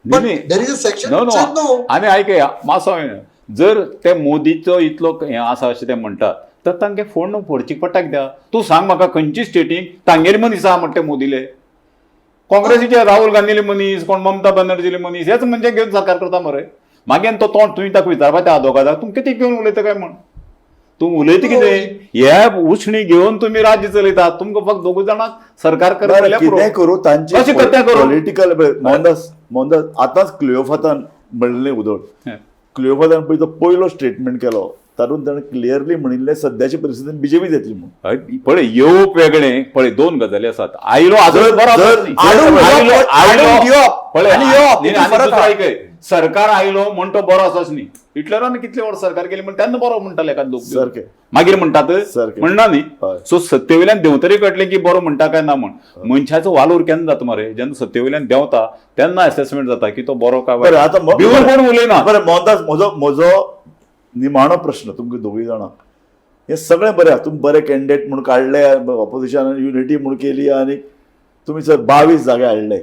But नाही. There is a section no which no said no. आनी आयकया मातसो, जर ते मोदीचो इतलो हें आसा अशें ते म्हणटात तर तांगे फोंड फोडची पडटा कित्याक? तूं सांग म्हाका, खंयची स्टेटीक तांगेले मनीस आहा म्हणटा मोदीले? काँग्रेसीचे राहुल गांधीले मनीस कोण, ममता बॅनर्जीले मनीस, हेच म्हणजे घेवन सरकार करता मरे. मागीर तो तोंड तुवें ताका विचारपा त्या आदवोगादाक, तूं कितें घेवन उलयता काय म्हण? तूं उलयता कितें? हे उश्णी घेवन तुमी राज्य चलयतात, तुमकां फक्त दोगूय जाणांक सरकार करता. कितें करूं तांचे अशें करता करूं. पॉलिटिकल. मोहनदास, मोहनदास, आतांच क्लिओफातान म्हणलें उदळ, क्लिओफातान पळय तो पयलो स्टेटमेंट केलो तातूंत ताणें क्लियरली म्हणिल्लें सद्याचे परिस्थितीन बीजेपी येतली म्हणून. हय, पळय येवप वेगळें. पळय दोन गजाली आसात. आयलो आजून बरो जर- न्ही. आडून आयलो दिवप, आयलो आडून दिवप पळय आनी येवप न्ही, हितून आनी फरक दुसरो आहा. आयकय, सरकार आयलो म्हण तो बरो आसाच न्ही. हिटलरान कितले वर्स सरकार केली म्हण तेन्ना बरो म्हणटाले एखाद लोक, सारकें. मागीर म्हणटात सारकें. म्हणना न्ही. हय. सो सत्ते वयल्यान देंवतरी कळटलें की बरो म्हणटा काय ना म्हण. मनशाचो वालोर केन्ना जाता मरे? जेन्ना सत्ते वयल्यान देंवता तेन्ना एसेसमेंट जाता की तो बरो काय बरें वायट. आतां भिवन कोण उलयना. बरें मोहनदास, म्हजो म्हजो निमाणो प्रश्न तुमकां दोगूय जाणांक. हें सगळें बरें आहा, तुमी बरे कॅन्डिडेट म्हूण काडले, ऑपोजिशनान युनिटी म्हूण केली आनी तुमी सर 22 जागे हाडले,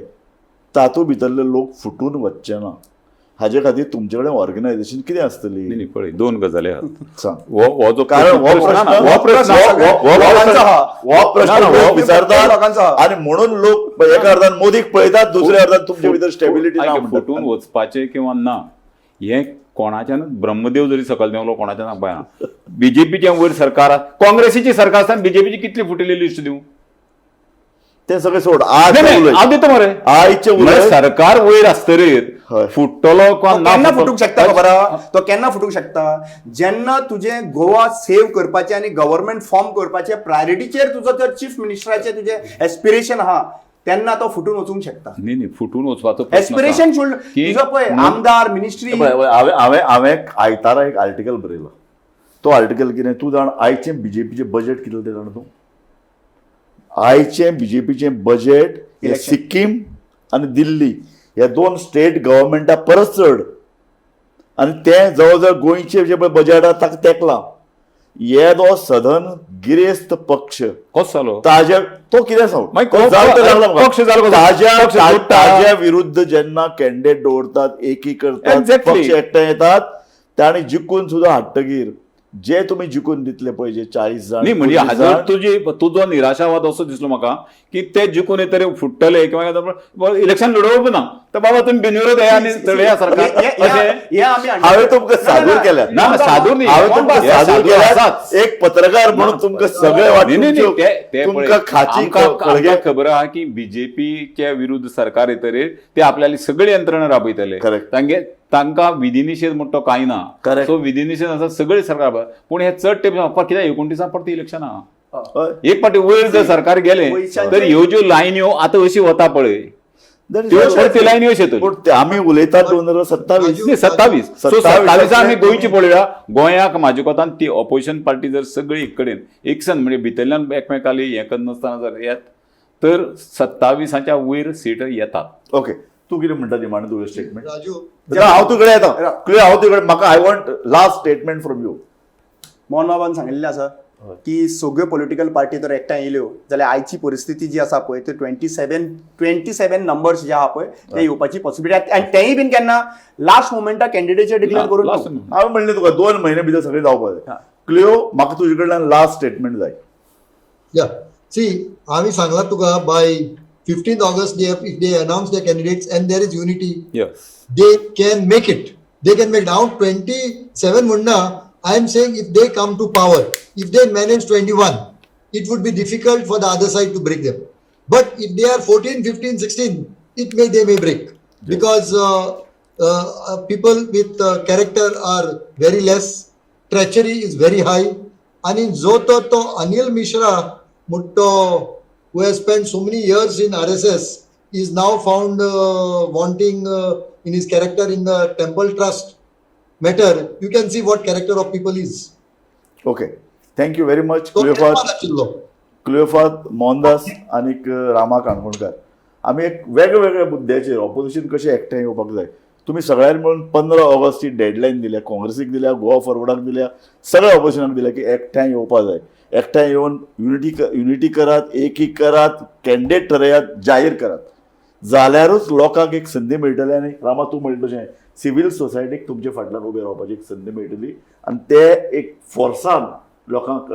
तातूंत भितरले लोक फुटून वचचे ना हाजे खातीर तुमचे कडेन ऑर्गनायझेशन कितें आसतली? न्ही, न्ही, पळय दोन गजाली आहात. सांग. हो हो जो कारण हो प्रश्न प्रश्न हो प्रश्न हो लोकांचो आहा. हो प्रश्न ना, ना, लोक हो विचारतात लोकांचो आहा. आणि म्हणून लोक एका अर्धान मोदीक पळयतात, दुसऱ्या अर्धान तुमचे भितर स्टेबिलिटी ना ऐक, म्हणटात. फुटून वचपाचें किंवा ना हें कोणाच्यान ब्रह्मदेव जरी सकयल देंवलो कोणाच्यान सांगपा ना. बीजेपीचें वयर सरकार, काँग्रेसीची सरकार आसतना बीजेपीची कितली फुटिल्ली लिस्ट दिवं? ते सगळे सोड. आज नाही, नाही, उलय. हांव दिता मरे. आयचे म्हळ्यार उलय. सरकार वयर आसतरीर हय. फुट्टलो तो कोण ना केन्ना फुट्टलो. फुटूंक शकता खबर आहा? तो केन्ना फुटूंक शकता? जेन्ना तुजें गोवा सेव करपाचें आनी गव्हर्मेंट फॉर्म करपाचें प्रायोरिटीचेर तुजो जर चीफ मिनिस्टराचें तुजें एस्पिरेशन आहा तेन्ना तो फुटून वचूंक शकता. न्ही न्ही, फुटून वचपाचो प्रस्न आसा. एस्पिरेशन should की तुजो पळय आमदार मिनिस्ट्री. पळय, पळय, हांवें हांवें हांवें आयतारा एक आर्टिकल बरयलो. तो आर्टिकल कितें तूं जाण, आयचें बीजेपीचें बजेट कितलें तें जाणा तूं? आयचें बीजेपीचें बजेट हें Election. Sikkim आनी दिल्ली ह्या दोन स्टेट गव्हर्मेंटा परस चड, आनी तें जवळ जवळ गोंयचें जें पळय बजेट आहा ताका तेंकलां. येदो सदन गिरेस्त पक्ष कसो जालो? ताज्या तो कितें सांगू, मागीर तो जालो तो लागला म्हाका. पक्ष जालो कसो? पक्ष जोडटा. ताज्या विरुद्ध जेन्ना कॅन्डिडेट दवरतात, एकी करतात, पक्ष एकठांय येतात, ताणी जिखून सुद्दां हाडटगीर जे तुमी जिखून दितले पळय, जे 40 जाण, न्ही, म्हणजे 25 हाजर जाण, तुजी तुजो निराशावाद असो दिसलो म्हाका की ते जिखून येतरे फुट्टले किंवा इलेक्शन लडोवप ना तर बाबा तुमी बिनविरोध येया आनी चलया सरकार अशें. हे आमी हांवें तुमकां सादूर केल्या. ना, सादूर न्ही. हांवें तुमकां हे सादूर सादूर केल्यात. आसाच. एक पत्रकार म्हणून तुमकां सगळे न्ही, न्ही, न्ही, ते पळय, तुमकां खाची आमकां खबर आहा की बीजेपीच्या विरुद्ध सरकार येतरे ते आपल्याली सगळी यंत्रणा राबयतले. Correct. तांगे तांकां विधिनिषेध म्हणटा तो कांय ना. Correct. सो विधिनिषेध आसा सगळे सरकार राबय. पूण हे चड तेंप कित्याक 29 परती इलेक्शनां आहा. हय. एक फावटी वयर जर सरकार गेलें पयशांचे- तर ह्यो ज्यो लायन्यो आतां अशी वता पळय That is त्यो all. परती लायन्यो अश्यो येतल्यो. पूण ते आमी उलयतात 2027. न्ही, 27. सो 27 27 आमी गोंयची पळोवया. गोंयाक म्हाजे कोतान ती ऑपोजिशन पार्टी जर सगळी एक कडेन एकसन म्हणजे भितरल्यान एकमेकाली हें करनासतना जर येत तर 27 वयर सीट येतात. ओके, तूं कितें म्हणटा निमाणें तुजें स्टेटमेंट? राजू, हांव तुकडे येता क्लियर, हांव तुकडे, म्हाका I want last statement from you. मोहनबाबान सांगिल्लें आसा की सगळ्यो पॉलिटिकल पार्टी जर एकठांय येयल्यो जाल्यार आयची परिस्थिती जी आसा पळय ते 27 नंबर्स जे आहा पळय ते येवपाची पॉसिबिलिटी, आनी तेंय बीन केन्ना लास्ट मोमेंटाक कॅन्डिडेचर डिक्लेअर करून लास्ट न्हू. हांवें म्हणलें तुका 2 म्हयने भितर सगळें जावपाक जाय. क्लियो, म्हाका तुजे कडल्यान लास्ट स्टेटमेंट जाय. या, सी, हांवें सांगलां तुका, by 15 August if they announce the candidates and there is unity, yes, they can make it. They can make it. Now 27 म्हणना, I am saying if they come to power, if they manage 21, it would be difficult for the other side to break them. But if they are 14, 15, 16, they may break. Because people with character are very less, treachery is very high. आणि जो तो तो अनिल मिश्रा म्हणतो, who has spent so many years in RSS, is now found wanting in his character in the temple trust matter. You can see what character of people is. Okay, thank you very much. तो क्लियोफात तेन्ना आशिल्लो. क्लियोफात मोहनदास आनीक रामा काणकोणकार, आमी एक वेगवेगळ्या मुद्द्याचेर opposition कशें एकठांय येवपाक जाय, तुमी सगळ्यांनी मेळून 15 ऑगस्ट ही डेडलायन दिल्या, काँग्रेसीक दिल्या, गोवा फॉरवर्डाक दिल्या, सगळ्या ऑपोजिशनाक दिल्या की एकठांय येवपाक जाय. एकठांय येवन युनिटी करात, एकी करात, कॅन्डिडेट ठरयात, जाहीर करात, जाल्यारूच लोकांक एक संदी मेळटली. आनी रामा, तूं म्हणटा तशें सिवील सोसायटीक तुमचे फाटल्यान उबें रावपाची एक संदी मेळटली आनी ते एक फोर्सान लोकांक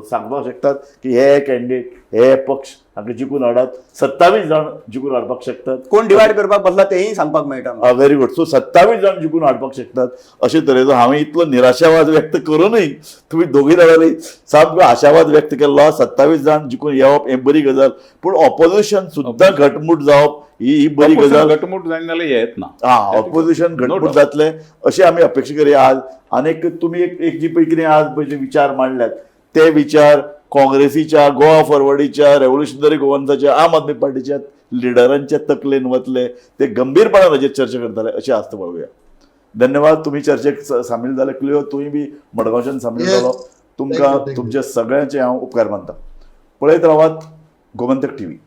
सांगपाक शकतात की हे कॅन्डिडेट, हे पक्ष हांकां जिखून हाडात, 27 जाण जिखून हाडपाक शकतात. कोण डिवायड करपाक बसला तेंय सांगपाक मेळटा. Very good. सो 27 जाण जिखून हाडपाक शकतात अशे तरेचो हांवें इतलो निराशावाद व्यक्त करूनय तुमी दोगूय जाणांनी सामको आशावाद व्यक्त केल्लो. 27 जाण जिखून येवप हें बरी गजाल, पूण ऑपोजिशन सुद्दां घटमूट जावप ही बरी गजाल. घटमूट जायना जाल्यार येत ना. हा, ऑपोजिशन घटमूट doubt. जातलें अशें आमी अपेक्षा करया आज. आनीक तुमी एक जी पळय कितें आज पळय जे विचार मांडल्यात ते विचार काँग्रेसीच्या, गोवा फॉरवर्डीच्या, रेव्होल्युशनरी गोवन्साच्या, आम आदमी पार्टीच्या लिडरांच्या तकलेन वतले, ते गंभीरपणान हाजेर चर्चा करतले अशी आस्त पळोवया. धन्यवाद, तुमी चर्चेक सामील जाले. क्लियो, तुमी बी मडगांवच्यान सामील Yes. जालो. Thank तुमकां you, thank you. तुमच्या सगळ्यांचे हांव उपकार मानता. पळयत रावात गोमंतक टीव्ही.